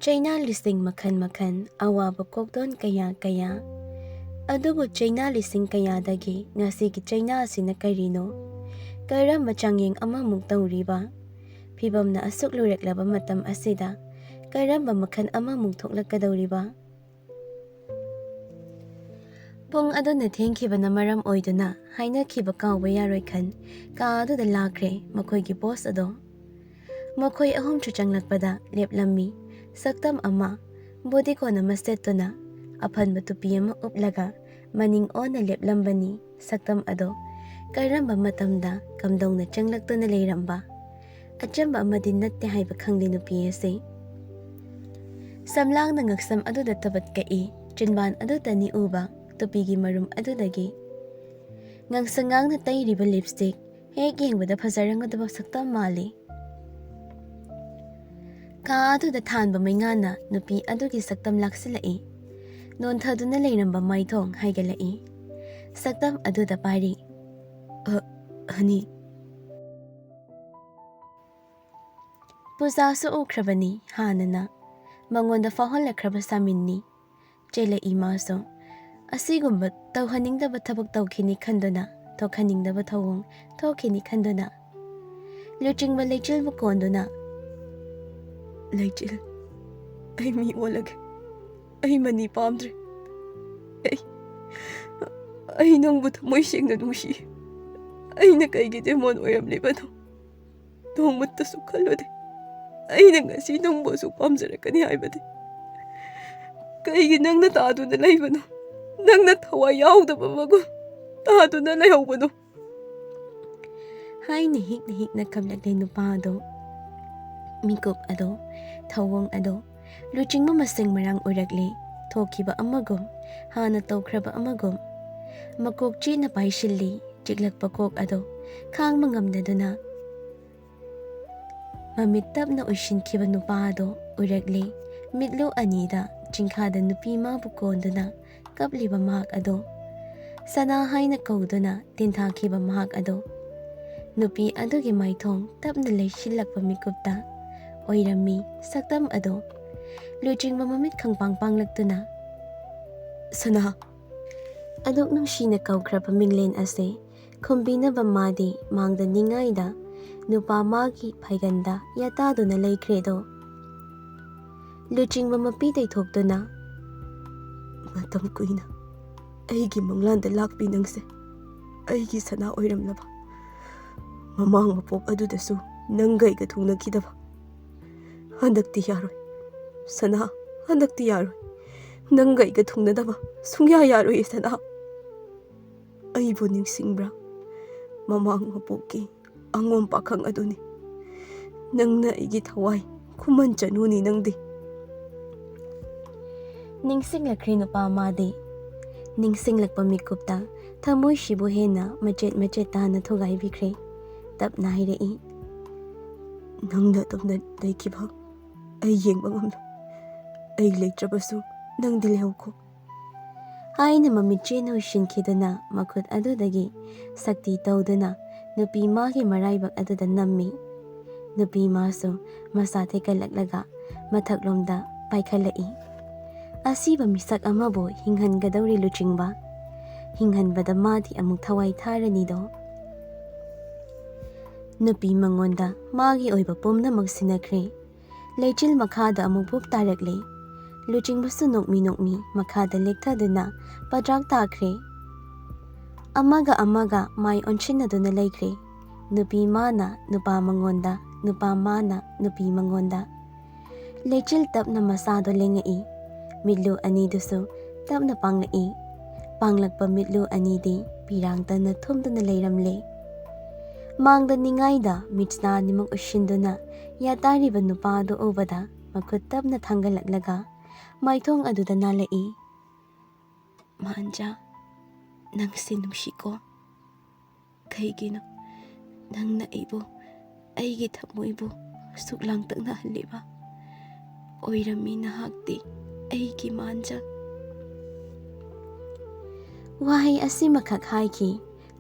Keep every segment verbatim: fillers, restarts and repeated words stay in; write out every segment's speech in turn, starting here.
ꯆꯩꯅꯥ ꯂꯤꯁꯤꯡ ꯃꯈꯜ ꯃꯈꯜ, ꯑꯋꯥꯕ ꯀꯣꯛꯗꯣꯟ ꯀꯌꯥ ꯀꯌꯥ꯫ ꯑꯗꯨꯕꯨ ꯆꯩꯅꯥ ꯂꯤꯁꯤꯡ ꯀꯌꯥꯗꯒꯤ ꯉꯁꯤꯒꯤ ꯆꯩꯅꯥ ꯑꯁꯤꯅ ꯀꯔꯤꯅꯣ? ꯀꯔꯝꯕ ꯆꯥꯡꯌꯦꯡ ꯑꯃꯃꯨꯛ ꯇꯧꯔꯤꯕ? ꯐꯤꯕꯝꯅ ꯑꯁꯨꯛ ꯂꯨꯔꯛꯂꯕ ꯃꯇꯝ ꯑꯁꯤꯗ ꯀꯔꯝꯕ ꯃꯈꯜ ꯑꯃꯃꯨꯛ ꯊꯣꯛꯂꯛꯀꯗꯧꯔꯤꯕ? ꯄꯨꯡ ꯑꯗꯨꯅ ꯊꯦꯡꯈꯤꯕꯅ ꯃꯔꯝ ꯑꯣꯏꯗꯨꯅ ꯍꯥꯏꯅꯈꯤꯕ ꯀꯥꯎꯕ ꯌꯥꯔꯣꯏ ꯈꯟ ꯀꯥ ꯑꯗꯨꯗ ꯂꯥꯛꯈ꯭ꯔꯦ ꯃꯈꯣꯏꯒꯤ ꯕꯣꯁ ꯑꯗꯣ꯫ ꯃꯈꯣꯏ ꯑꯍꯨꯝꯁꯨ ꯆꯪꯂꯛꯄꯗ ꯂꯦꯞꯂꯝꯃꯤ꯫ ꯁꯛꯇꯝ ꯑꯃ, ꯕꯣꯗꯤꯀꯣꯟ ꯑꯃ ꯁꯦꯠꯇꯨꯅ, ꯑꯐꯟꯕ ꯇꯨꯄꯤ ꯑꯃ ꯎꯞꯂꯒ ꯃꯅꯤꯡ ꯑꯣꯟꯅ ꯂꯦꯞꯂꯝꯕꯅꯤ꯫ ꯁꯛꯇꯝ ꯑꯗꯣ ꯀꯔꯝꯕ ꯃꯇꯝꯗ ꯀꯝꯗꯧꯅ ꯆꯪꯂꯛꯇꯨꯅ ꯂꯩꯔꯝꯕ? ꯑꯆꯝꯕ ꯑꯃꯗꯤ ꯅꯠꯇꯦ ꯍꯥꯏꯕ ꯈꯪꯂꯤ ꯅꯨꯄꯤ ꯑꯁꯤ꯫ ꯁꯝꯂꯥꯡꯅ ꯉꯛꯁꯝ ꯑꯗꯨꯗ ꯇꯕꯠ ꯀꯛꯏ꯫ ꯆꯤꯟꯕꯥꯟ ꯑꯗꯨꯇꯅꯤ ꯎꯕ, ꯇꯨꯄꯤꯒꯤ ꯃꯔꯨꯝ ꯑꯗꯨꯗꯒꯤ꯫ ꯉꯥꯡꯁꯪ ꯉꯥꯡꯅ ꯇꯩꯔꯤꯕ ꯂꯤꯞꯁꯇꯤꯛ, ꯍꯦꯛ ꯌꯦꯡꯕꯗ ꯐꯖꯔꯝꯒꯗꯕ ꯁꯛꯇꯝ ꯃꯥꯜꯂꯤ꯫ ꯀꯥ ꯑꯗꯨꯗ ꯊꯥꯟꯕ ꯃꯩꯉꯥꯟꯅ ꯅꯨꯄꯤ ꯑꯗꯨꯒꯤ ꯁꯛꯇꯝ ꯂꯥꯛꯁꯤꯜꯂꯛꯏ꯫ ꯅꯣꯟꯊꯗꯨꯅ ꯂꯩꯔꯝꯕ ꯃꯥꯏꯊꯣꯡ ꯍꯥꯏꯒꯠꯂꯛꯏ꯫ ꯁꯛꯇꯝ ꯑꯗꯨꯗ ꯄꯥꯏꯔꯤ꯫ "ꯑ, ꯍꯅꯤ꯫" ꯄꯨꯖꯥꯁꯨ ꯎꯈ꯭ꯔꯕꯅꯤ ꯍꯥꯟꯅꯅ꯫ ꯃꯉꯣꯟꯗ ꯐꯥꯎꯍꯜꯂꯛꯈ꯭ꯔꯕ ꯁꯥꯃꯤꯟꯅꯤ꯫ ꯆꯦꯜꯂꯛꯏ ꯃꯥꯁꯨ꯫ ꯑꯁꯤꯒꯨꯝꯕ ꯇꯧꯍꯟꯅꯤꯡꯗꯕ ꯊꯕꯛ ꯇꯧꯈꯤꯅꯤ ꯈꯟꯗꯨꯅ, ꯊꯣꯛꯍꯟꯅꯤꯡꯗꯕ ꯊꯧꯑꯣꯡ ꯊꯣꯛꯈꯤꯅꯤ ꯈꯟꯗꯨꯅ꯫ ꯂꯨꯆꯤꯡꯕ ꯂꯩꯆꯤꯜꯕꯨ ꯀꯣꯟꯗꯨꯅ, "ꯂꯩꯆꯤꯜ, ꯑꯩ ꯃꯤ ꯑꯣꯜꯂꯒꯦ꯫ ꯑꯩ ꯃꯅꯤ ꯄꯥꯝꯗ꯭ꯔꯦ꯫ ꯑꯩ, ꯑꯩ ꯅꯪꯕꯨ ꯊꯃꯣꯏ ꯁꯦꯡꯅ ꯅꯨꯡꯁꯤ꯫ ꯑꯩꯅ ꯀꯩꯒꯤ ꯗꯦꯃꯣꯟ ꯑꯣꯏꯔꯝꯂꯤꯕꯅꯣ? ꯅꯣꯡꯃꯇꯁꯨ ꯈꯜꯂꯨꯗꯦ ꯑꯩꯅ ꯉꯁꯤ ꯅꯪꯕꯨ ꯑꯁꯨꯛ ꯄꯥꯝꯖꯔꯛꯀꯅꯤ ꯍꯥꯏꯕꯗꯤ꯫ ꯀꯩꯒꯤ ꯅꯪꯅ ꯇꯥꯗꯨꯅ ꯂꯩꯕꯅꯣ? ꯅꯪꯅ ꯊꯋꯥꯏ ꯌꯥꯎꯗꯕ ꯃꯒꯨꯟ ꯇꯥꯗꯨꯅ ꯂꯩꯍꯧꯕꯅꯣ?" ꯍꯥꯏꯅ ꯍꯤꯛꯅ ꯍꯤꯛꯅ ꯀꯞꯂꯛꯂꯦ ꯅꯨꯄꯥ ꯑꯗꯣ꯫ ꯃꯤꯀꯨꯞ ꯑꯗꯣ, ꯊꯧꯑꯣꯡ ꯑꯗꯣ, ꯂꯨꯆꯤꯡꯕ ꯃꯁꯦꯡ ꯃꯔꯥꯡ ꯑꯣꯏꯔꯛꯂꯦ꯫ ꯊꯣꯛꯈꯤꯕ ꯑꯃꯒꯨꯝ, ꯍꯥꯟꯅ ꯇꯧꯈ꯭ꯔꯕ ꯑꯃꯒꯨꯝ꯫ ꯃꯀꯣꯛ ꯆꯦꯠꯅ ꯄꯥꯏꯁꯤꯜꯂꯤ꯫ ꯆꯤꯛꯂꯛꯄ ꯀꯣꯛ ꯑꯗꯣ ꯈꯥꯡꯕ ꯉꯝꯗꯗꯨꯅ ꯃꯃꯤꯠ ꯇꯞꯅ ꯎꯏꯁꯤꯟꯈꯤꯕ ꯅꯨꯄꯥ ꯑꯗꯣ ꯎꯔꯛꯂꯦ꯫ ꯃꯤꯠꯂꯨ ꯑꯅꯤꯗ ꯆꯤꯡꯈꯥꯗ ꯅꯨꯄꯤ ꯃꯥꯕꯨ ꯀꯣꯟꯗꯨꯅ ꯀꯞꯂꯤꯕ ꯃꯍꯥꯛ ꯑꯗꯣ, ꯁꯅꯥ ꯍꯥꯏꯅ ꯀꯧꯗꯨꯅ ꯇꯤꯟꯊꯥꯈꯤꯕ ꯃꯍꯥꯛ ꯑꯗꯣ꯫ ꯅꯨꯄꯤ ꯑꯗꯨꯒꯤ ꯃꯥꯏꯊꯣꯡ ꯇꯞꯅ ꯂꯩꯁꯤꯜꯂꯛꯄ ꯃꯤꯀꯨꯞꯇ ꯑꯣꯏꯔꯝꯃꯤ ꯁꯛꯇꯝ ꯑꯗꯣ꯫ ꯂꯨꯆꯤꯡꯕ ꯃꯃꯤꯠ ꯈꯪꯄꯥꯡ ꯄꯥꯡꯂꯛꯇꯨꯅ, "ꯁꯅꯥ!" ꯑꯗꯨꯛ ꯅꯨꯡꯁꯤꯅ ꯀꯧꯈ꯭ꯔꯕ ꯃꯤꯡꯂꯦꯟ ꯑꯁꯦ ꯈꯨꯝꯕꯤꯅꯕ ꯃꯥꯗꯤ ꯃꯥꯡꯗ ꯅꯤꯡꯉꯥꯏꯗ ꯅꯨꯄꯥ ꯃꯥꯒꯤ ꯐꯩꯒꯟꯗ ꯌꯥꯇꯥꯗꯨꯅ ꯂꯩꯈ꯭ꯔꯦꯗꯣ꯫ ꯂꯨꯆꯤꯡꯕ ꯃꯄꯤ ꯇꯩꯊꯣꯛꯇꯨꯅ, "ꯃꯇꯝ ꯀꯨꯏꯅ ꯑꯩꯒꯤ ꯃꯪꯂꯥꯟꯗ ꯂꯥꯛꯄꯤ ꯅꯪꯁꯦ ꯑꯩꯒꯤ ꯁꯅꯥ ꯑꯣꯏꯔꯝꯂꯕ꯫ ꯃꯃꯥꯡ ꯃꯄꯣꯛ ꯑꯗꯨꯗꯁꯨ ꯅꯪꯒ ꯑꯩꯒ ꯊꯨꯡꯅꯈꯤꯗꯕ꯫ ꯍꯟꯗꯛꯇꯤ ꯌꯥꯔꯣꯏ ꯁꯅꯥ, ꯍꯟꯗꯛꯇꯤ ꯌꯥꯔꯣꯏ꯫ ꯅꯪꯒ ꯑꯩꯒ ꯊꯨꯡꯅꯗꯕ ꯁꯨꯡꯌꯥ ꯌꯥꯔꯣꯏꯌꯦ ꯁꯅꯥ꯫ ꯑꯩꯕꯨ ꯅꯤꯡꯁꯤꯡꯕ꯭ꯔꯥ? ꯃꯃꯥꯡ ꯃꯄꯣꯛꯀꯤ ꯑꯉꯣꯝ ꯄꯥꯈꯪ ꯑꯗꯨꯅꯤ꯫ ꯅꯪꯅ ꯑꯩꯒꯤ ꯊꯋꯥꯏ ꯈꯨꯃꯟ ꯆꯅꯨꯅꯤ ꯅꯪꯗꯤ꯫" ꯅꯤꯡꯁꯤꯡꯂꯛꯈ꯭ꯔꯦ ꯅꯨꯄꯥ ꯃꯥꯗꯤ꯫ ꯅꯤꯡꯁꯤꯡꯂꯛꯄ ꯃꯤꯀꯨꯞꯇ ꯊꯃꯣꯏꯁꯤꯕꯨ ꯍꯦꯟꯅ ꯃꯆꯦꯠ ꯃꯆꯦꯠ ꯇꯥꯅ ꯊꯨꯒꯥꯏꯕꯤꯈ꯭ꯔꯦ꯫ ꯇꯞꯅ ꯍꯥꯏꯔꯛꯏ, "ꯅꯪꯅ ꯑꯗꯨꯝꯅ ꯂꯩꯈꯤꯕ ꯑꯩ ꯌꯦꯡꯕ ꯉꯝꯂꯣꯏ꯫ ꯑꯩ ꯂꯩꯇ꯭ꯔꯕꯁꯨ ꯅꯪꯗꯤ ꯂꯩꯍꯧꯈꯣ꯫" ꯍꯥꯏꯅ ꯃꯃꯤꯠ ꯆꯦꯅ ꯎꯏꯁꯤꯟꯈꯤꯗꯨꯅ ꯃꯈꯨꯠ ꯑꯗꯨꯗꯒꯤ ꯁꯛꯇꯤ ꯇꯧꯗꯨꯅ ꯅꯨꯄꯤ ꯃꯥꯒꯤ ꯃꯔꯥꯏꯕꯛ ꯑꯗꯨꯗ ꯅꯝꯃꯤ꯫ ꯅꯨꯄꯤ ꯃꯥꯁꯨ ꯃꯁꯥ ꯊꯦꯛꯀꯠꯂꯛꯂꯒ ꯃꯊꯛꯂꯣꯝꯗ ꯄꯥꯏꯈꯠꯂꯛꯏ꯫ ꯑꯁꯤꯕ ꯃꯤꯁꯛ ꯑꯃꯕꯨ ꯍꯤꯡꯍꯟꯒꯗꯧꯔꯤ ꯂꯨꯆꯤꯡꯕ꯫ ꯍꯤꯡꯍꯟꯕꯗ ꯃꯥꯗꯤ ꯑꯃꯨꯛ ꯊꯋꯥꯏ ꯊꯥꯔꯅꯤꯗꯣ꯫ ꯅꯨꯄꯤ ꯃꯉꯣꯟꯗ ꯃꯥꯒꯤ ꯑꯣꯏꯕ ꯄꯨꯝꯅꯃꯛ ꯁꯤꯟꯅꯈ꯭ꯔꯦ꯫ ꯂꯩꯆꯤꯜ ꯃꯈꯥꯗ ꯑꯃꯨꯛ ꯚꯨꯞ ꯇꯥꯔꯛꯂꯦ꯫ ꯂꯨꯆꯤꯡꯕꯁꯨ ꯅꯣꯛꯃꯤ ꯅꯣꯛꯃꯤ ꯃꯈꯥꯗ ꯂꯦꯛꯊꯗꯨꯅ ꯄꯗ꯭ꯔꯥꯛ ꯇꯥꯈ꯭ꯔꯦ꯫ ꯑꯃꯒ ꯑꯃꯒ ꯃꯥꯏ ꯑꯣꯟꯁꯤꯟꯅꯗꯨꯅ ꯂꯩꯈ꯭ꯔꯦ꯫ ꯅꯨꯄꯤ ꯃꯥꯅ ꯅꯨꯄꯥ ꯃꯉꯣꯟꯗ, ꯅꯨꯄꯥ ꯃꯥꯅ ꯅꯨꯄꯤ ꯃꯉꯣꯟꯗ꯫ ꯂꯩꯆꯤꯜ ꯇꯞꯅ ꯃꯁꯥꯗꯣ ꯂꯦꯡꯉꯛꯏ꯫ ꯃꯤꯠꯂꯨ ꯑꯅꯤꯗꯨꯁꯨ ꯇꯞꯅ ꯄꯥꯡꯂꯛꯏ꯫ ꯄꯥꯡꯂꯛꯄ ꯃꯤꯠꯂꯨ ꯑꯅꯤꯗꯤ ꯄꯤꯔꯥꯡꯇꯅ ꯊꯨꯝꯗꯨꯅ ꯂꯩꯔꯝꯂꯦ꯫ ꯃꯥꯡꯗ ꯅꯤꯡꯉꯥꯏꯗ ꯃꯤꯠꯁꯅꯥ ꯑꯅꯤꯃꯛ ꯎꯏꯁꯤꯟꯗꯨꯅ ꯌꯥꯇꯥꯔꯤꯕ ꯅꯨꯄꯥ ꯑꯗꯨ ꯎꯕꯗ ꯃꯈꯨꯠ ꯇꯞꯅ ꯊꯥꯡꯒꯠꯂꯛꯂꯒ ꯃꯥꯏꯊꯣꯡ ꯑꯗꯨꯗ ꯅꯥꯜꯂꯛꯏ꯫ "ꯃꯥꯟꯖꯥ, ꯅꯪꯁꯦ ꯅꯨꯡꯁꯤꯀꯣ꯫ ꯀꯩꯒꯤꯅꯣ ꯅꯪꯅ ꯑꯩꯕꯨ, ꯑꯩꯒꯤ ꯊꯃꯣꯏꯕꯨ ꯑꯁꯨꯛ ꯂꯥꯡꯇꯛꯅꯍꯜꯂꯤꯕ? ꯑꯣꯏꯔꯝꯃꯤ ꯅꯍꯥꯛꯇꯤ ꯑꯩꯒꯤ ꯃꯥꯟꯖꯥ꯫" ꯋꯥꯍꯩ ꯑꯁꯤꯃꯈꯛ ꯍꯥꯏꯈꯤ꯫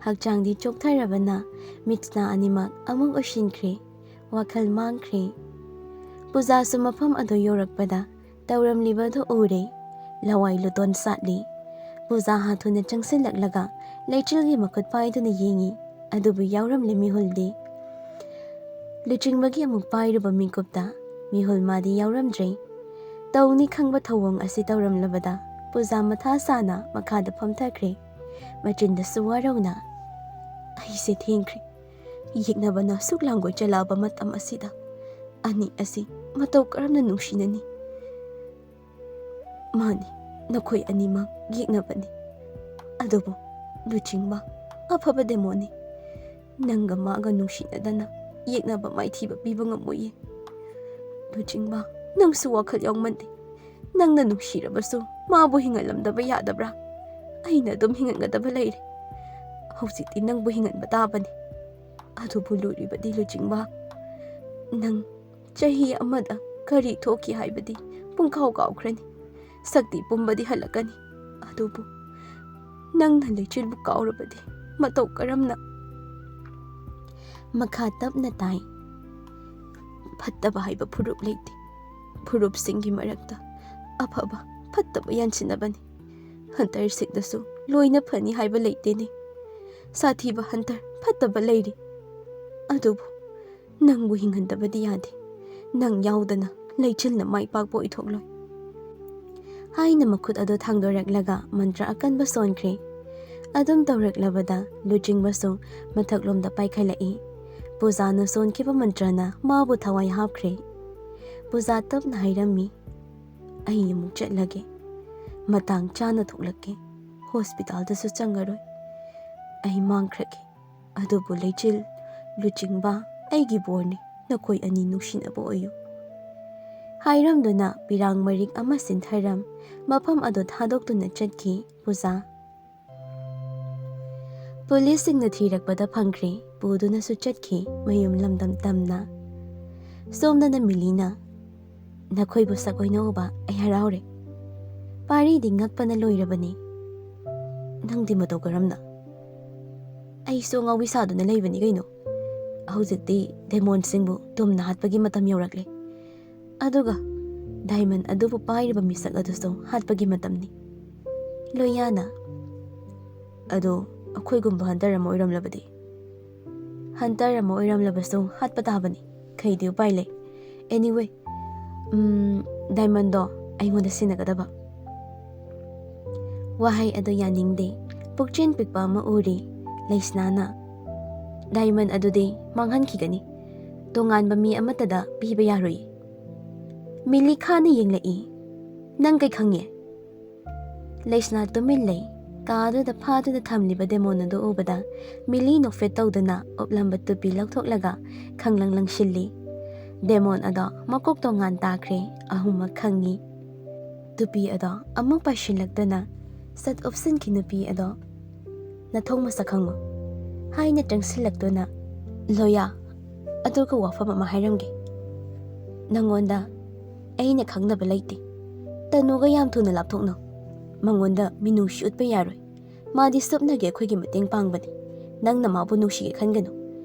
ꯍꯛꯆꯥꯡꯗꯤ ꯆꯣꯛꯊꯔꯕꯅ ꯃꯤꯠꯁꯅꯥ ꯑꯅꯤꯃꯛ ꯑꯃꯨꯛ ꯎꯏꯁꯤꯟꯈ꯭ꯔꯦ꯫ ꯋꯥꯈꯜ ꯃꯥꯡꯈ꯭ꯔꯦ꯫ ꯄꯨꯖꯥꯁꯨ ꯃꯐꯝ ꯑꯗꯨ ꯌꯧꯔꯛꯄꯗ ꯇꯧꯔꯝꯂꯤꯕ ꯑꯗꯨ ꯎꯔꯦ꯫ ꯂꯋꯥꯏ ꯂꯨꯇꯣꯟ ꯁꯥꯠꯂꯤ꯫ ꯄꯨꯖꯥ ꯍꯥꯊꯨꯅ ꯆꯪꯁꯤꯜꯂꯛꯂꯒ ꯂꯩꯆꯤꯜꯒꯤ ꯃꯈꯨꯠ ꯄꯥꯏꯗꯨꯅ ꯌꯦꯡꯉꯤ, ꯑꯗꯨꯕꯨ ꯌꯥꯎꯔꯝꯂꯦ ꯃꯤꯍꯨꯜꯗꯤ꯫ ꯂꯨꯆꯤꯡꯕꯒꯤ ꯑꯃꯨꯛ ꯄꯥꯏꯔꯨꯕ ꯃꯤꯀꯨꯞꯇ ꯃꯤꯍꯨꯜ ꯃꯥꯗꯤ ꯌꯥꯎꯔꯝꯗ꯭ꯔꯦ꯫ ꯇꯧꯅꯤ ꯈꯪꯕ ꯊꯧꯑꯣꯡ ꯑꯁꯤ ꯇꯧꯔꯝꯂꯕꯗ ꯄꯨꯖꯥ ꯃꯊꯥ ꯁꯥꯅ ꯃꯈꯥꯗ ꯐꯝꯊꯈ꯭ꯔꯦ꯫ ꯃꯆꯤꯟꯗꯁꯨ ꯋꯥꯔꯧꯅ, "ꯑꯩꯁꯦ ꯊꯦꯡꯈ꯭ꯔꯦ꯫ ꯌꯦꯛꯅꯕꯅ ꯑꯁꯨꯛ ꯂꯥꯡꯒꯣꯏ ꯆꯂꯥꯕ ꯃꯇꯝ ꯑꯁꯤꯗ ꯑꯅꯤ ꯑꯁꯤ ꯃꯇꯧ ꯀꯔꯝꯅ ꯅꯨꯡꯁꯤꯅꯅꯤ? ꯃꯥꯅꯤ, ꯅꯈꯣꯏ ꯑꯅꯤꯃꯛ ꯌꯦꯛꯅꯕꯅꯤ꯫ ꯑꯗꯨꯕꯨ ꯂꯨꯆꯤꯡꯕ ꯑꯐꯕ ꯗꯦꯃꯣꯅꯤ꯫ ꯅꯪꯒ ꯃꯥꯒ ꯅꯨꯡꯁꯤꯅꯗꯅ ꯌꯦꯛꯅꯕ ꯃꯥꯏꯊꯤꯕ ꯄꯤꯕ ꯉꯝꯃꯣꯏꯌꯦ꯫ ꯂꯨꯆꯤꯡꯕ, ꯅꯪꯁꯨ ꯋꯥꯈꯜ ꯌꯥꯎꯃꯟꯗꯦ꯫ ꯅꯪꯅ ꯅꯨꯡꯁꯤꯔꯕꯁꯨ ꯃꯥꯕꯨ ꯍꯤꯡꯍꯜꯂꯝꯗꯕ ꯌꯥꯗꯕ꯭ꯔꯥ? ꯑꯩꯅ ꯑꯗꯨꯝ ꯍꯤꯡꯍꯟꯒꯗꯕ ꯂꯩꯔꯦ꯫ ꯍꯧꯖꯤꯛꯇꯤ ꯅꯪꯕꯨ ꯍꯤꯡꯍꯟꯕ ꯇꯥꯕꯅꯤ꯫ ꯑꯗꯨꯕꯨ ꯂꯨꯔꯤꯕꯗꯤ ꯂꯨꯆꯤꯡꯕ, ꯅꯪ ꯆꯍꯤ ꯑꯃꯗ ꯀꯔꯤ ꯊꯣꯛꯈꯤ ꯍꯥꯏꯕꯗꯤ ꯄꯨꯡꯀꯥꯎ ꯀꯥꯎꯈ꯭ꯔꯅꯤ꯫ ꯁꯛꯇꯤ ꯄꯨꯝꯕꯗꯤ ꯍꯜꯂꯛꯀꯅꯤ꯫ ꯑꯗꯨꯕꯨ ꯅꯪꯅ ꯂꯩꯆꯤꯜꯕꯨ ꯀꯥꯎꯔꯕꯗꯤ ꯃꯇꯧ ꯀꯔꯝꯅ?" ꯃꯈꯥ ꯇꯞꯅ ꯇꯥꯏ, "ꯐꯠꯇꯕ ꯍꯥꯏꯕ ꯐꯨꯔꯨꯞ ꯂꯩꯇꯦ꯫ ꯐꯨꯔꯨꯞꯁꯤꯡꯒꯤ ꯃꯔꯛꯇ ꯑꯐꯕ ꯐꯠꯇꯕ ꯌꯥꯟꯁꯤꯟꯅꯕꯅꯤ꯫ ꯍꯟꯇꯔꯁꯤꯡꯗꯁꯨ ꯂꯣꯏꯅ ꯐꯅꯤ ꯍꯥꯏꯕ ꯂꯩꯇꯦꯅꯦ꯫ ꯁꯥꯊꯤꯕ ꯍꯟꯇꯔ ꯐꯠꯇꯕ ꯂꯩꯔꯤ꯫ ꯑꯗꯨꯕꯨ ꯅꯪꯕꯨ ꯍꯤꯡꯍꯟꯗꯕꯗꯤ ꯌꯥꯗꯦ꯫ ꯅꯪ ꯌꯥꯎꯗꯅ ꯂꯩꯆꯤꯜꯅ ꯃꯥꯏ ꯄꯥꯛꯄ ꯑꯣꯏꯊꯣꯛꯂꯣꯏ" ꯍꯥꯏꯅ ꯃꯈꯨꯠ ꯑꯗꯨ ꯊꯥꯡꯗꯣꯔꯛꯂꯒ ꯃꯟꯇ꯭ꯔ ꯑꯀꯟꯕ ꯁꯣꯟꯈ꯭ꯔꯦ꯫ ꯑꯗꯨꯝ ꯇꯧꯔꯛꯂꯕꯗ ꯂꯨꯆꯤꯡꯕꯁꯨ ꯃꯊꯛꯂꯣꯝꯗ ꯄꯥꯏꯈꯠꯂꯛꯏ꯫ ꯄꯨꯖꯥꯅ ꯁꯣꯟꯈꯤꯕ ꯃꯟꯇ꯭ꯔꯅ ꯃꯥꯕꯨ ꯊꯋꯥꯏ ꯍꯥꯞꯈ꯭ꯔꯦ꯫ ꯄꯨꯖꯥ ꯇꯞꯅ ꯍꯥꯏꯔꯝꯃꯤ, "ꯑꯩ ꯑꯃꯨꯛ ꯆꯠꯂꯒꯦ꯫ ꯃꯇꯥꯡ ꯆꯥꯅ ꯊꯣꯛꯂꯛꯀꯦ꯫ ꯍꯣꯁꯄꯤꯇꯥꯜꯗꯁꯨ ꯆꯪꯉꯔꯣꯏ꯫ ꯑꯩ ꯃꯥꯡꯈ꯭ꯔꯒꯦ꯫ ꯑꯗꯨꯕꯨ ꯂꯩꯆꯤꯜ, ꯂꯨꯆꯤꯡꯕ, ꯑꯩꯒꯤ ꯕꯣꯔꯅꯤ, ꯅꯈꯣꯏ ꯑꯅꯤ ꯅꯨꯡꯁꯤꯅꯕ ꯑꯣꯏꯌꯨ" ꯍꯥꯏꯔꯝꯗꯨꯅ ꯄꯤꯔꯥꯡ ꯃꯔꯤꯛ ꯑꯃ ꯁꯤꯟꯊꯔꯝ ꯃꯐꯝ ꯑꯗꯨ ꯊꯥꯗꯣꯛꯇꯨꯅ ꯆꯠꯈꯤ ꯄꯨꯖꯥ꯫ ꯄꯨꯂꯤꯁꯁꯤꯡꯅ ꯊꯤꯔꯛꯄꯗ ꯐꯪꯈ꯭ꯔꯦ, ꯄꯨꯗꯨꯅꯁꯨ ꯆꯠꯈꯤ ꯃꯌꯨꯝ ꯂꯝꯗꯝ ꯇꯝꯅ꯫ ꯁꯣꯝꯗꯅ ꯃꯤꯂꯤꯅ, "ꯅꯈꯣꯏꯕꯨ ꯁꯛ ꯑꯣꯏꯅ ꯎꯕ ꯑꯩ ꯍꯔꯥꯎꯔꯦ꯫ ꯄꯥꯔꯤꯗꯤ ꯉꯛꯄꯅ ꯂꯣꯏꯔꯕꯅꯤ꯫ ꯅꯪꯗꯤ ꯃꯇꯧ ꯀꯔꯝꯅ?" "ꯑꯩꯁꯨ ꯑꯉꯥꯎꯕꯤ ꯁꯥꯗꯨꯅ ꯂꯩꯕꯅꯤ ꯀꯩꯅꯣ꯫ ꯍꯧꯖꯤꯛꯇꯤ ꯗꯦꯃꯣꯟꯁꯤꯡꯕꯨ ꯇꯨꯝꯅ ꯍꯥꯠꯄꯒꯤ ꯃꯇꯝ ꯌꯧꯔꯛꯂꯦ꯫ ꯑꯗꯨꯒ ꯗꯥꯏꯃꯟ ꯑꯗꯨꯕꯨ ꯄꯥꯏꯔꯤꯕ ꯃꯤꯁꯛ ꯑꯗꯨꯁꯨ ꯍꯥꯠꯄꯒꯤ ꯃꯇꯝꯅꯤ꯫ ꯂꯣꯌꯥꯅ, "ꯑꯗꯣ ꯑꯩꯈꯣꯏꯒꯨꯝꯕ ꯍꯟꯇꯔ ꯑꯃ ꯑꯣꯏꯔꯝꯂꯕꯗꯤ?" "ꯍꯟꯇꯔ ꯑꯃ ꯑꯣꯏꯔꯝꯂꯕꯁꯨ ꯍꯥꯠꯄ ꯇꯥꯕꯅꯤ, ꯀꯩꯗꯤ ꯎꯄꯥꯏ ꯂꯩ? Anyway, ꯎꯝ, ꯗꯥꯏꯃꯟꯗꯣ ꯑꯩꯉꯣꯟꯗ ꯁꯤꯟꯅꯒꯗꯕ꯫" ꯋꯥꯍꯩ ꯑꯗꯨ ꯌꯥꯅꯤꯡꯗꯦ꯫ ꯄꯨꯛꯆꯦꯜ ꯄꯤꯛꯄ ꯑꯃ ꯎꯔꯤ꯫ ꯂꯩꯁꯅꯥꯅ, "ꯗꯥꯏꯃꯟ ꯑꯗꯨꯗꯤ ꯃꯥꯡꯍꯟꯈꯤꯒꯅꯤ꯫ ꯇꯣꯉꯥꯟꯕ ꯃꯤ ꯑꯃꯠꯇꯗ ꯄꯤꯕ ꯌꯥꯔꯣꯏ꯫" ꯃꯤꯂꯤ ꯈꯥꯅ ꯌꯦꯡꯂꯛꯏ꯫ "ꯅꯪ ꯀꯩ ꯈꯪꯉꯦ?" ꯂꯩꯁꯅꯥ ꯇꯨꯃꯤꯟ ꯂꯩ꯫ ꯀꯥ ꯑꯗꯨꯗ ꯐꯥꯗꯨꯅ ꯊꯝꯂꯤꯕ ꯗꯦꯃꯣꯟ ꯑꯗꯨ ꯎꯕꯗ ꯃꯤꯂꯤ ꯅꯣꯛꯐꯦꯠ ꯇꯧꯗꯨꯅ ꯎꯞꯂꯝꯕ ꯇꯨꯄꯤ ꯂꯧꯊꯣꯛꯂꯒ ꯈꯪꯂꯪ ꯂꯪꯁꯤꯜꯂꯤ꯫ ꯗꯦꯃꯣꯟ ꯑꯗꯣ ꯃꯀꯣꯛ ꯇꯣꯉꯥꯟ ꯇꯥꯈ꯭ꯔꯦ꯫ ꯑꯍꯨꯝꯃꯛ ꯈꯪꯉꯤ꯫ ꯇꯨꯄꯤ ꯑꯗꯣ ꯑꯃꯨꯛ ꯄꯥꯏꯁꯤꯜꯂꯛꯇꯨꯅ, "ꯁꯠ ꯎꯞꯁꯤꯟꯈꯤ ꯅꯨꯄꯤ ꯑꯗꯣ, ꯅꯊꯧ ꯃꯁꯛ ꯈꯪꯉꯨ," ꯍꯥꯏꯅ ꯆꯪꯁꯤꯜꯂꯛꯇꯨꯅ, "ꯂꯣꯌꯥ, ꯑꯗꯨꯒ ꯋꯥꯐꯝ ꯑꯃ ꯍꯥꯏꯔꯝꯒꯦ꯫ ꯅꯪꯉꯣꯟꯗ ꯑꯩꯅ ꯈꯪꯅꯕ ꯂꯩꯇꯦ꯫ ꯇꯅꯨꯒ ꯌꯥꯝ ꯊꯨꯅ ꯂꯥꯞꯊꯣꯛꯅꯧ꯫ ꯃꯉꯣꯟꯗ ꯃꯤꯅꯨꯡꯁꯤ ꯎꯠꯄ ꯌꯥꯔꯣꯏ꯫ ꯃꯥꯗꯤ ꯁꯨꯞꯅꯒꯤ ꯑꯩꯈꯣꯏꯒꯤ ꯃꯇꯦꯡ ꯄꯥꯡꯕꯅꯤ꯫ ꯅꯪꯅ ꯃꯥꯕꯨ ꯅꯨꯡꯁꯤꯒꯦ ꯈꯟꯒꯅꯨ꯫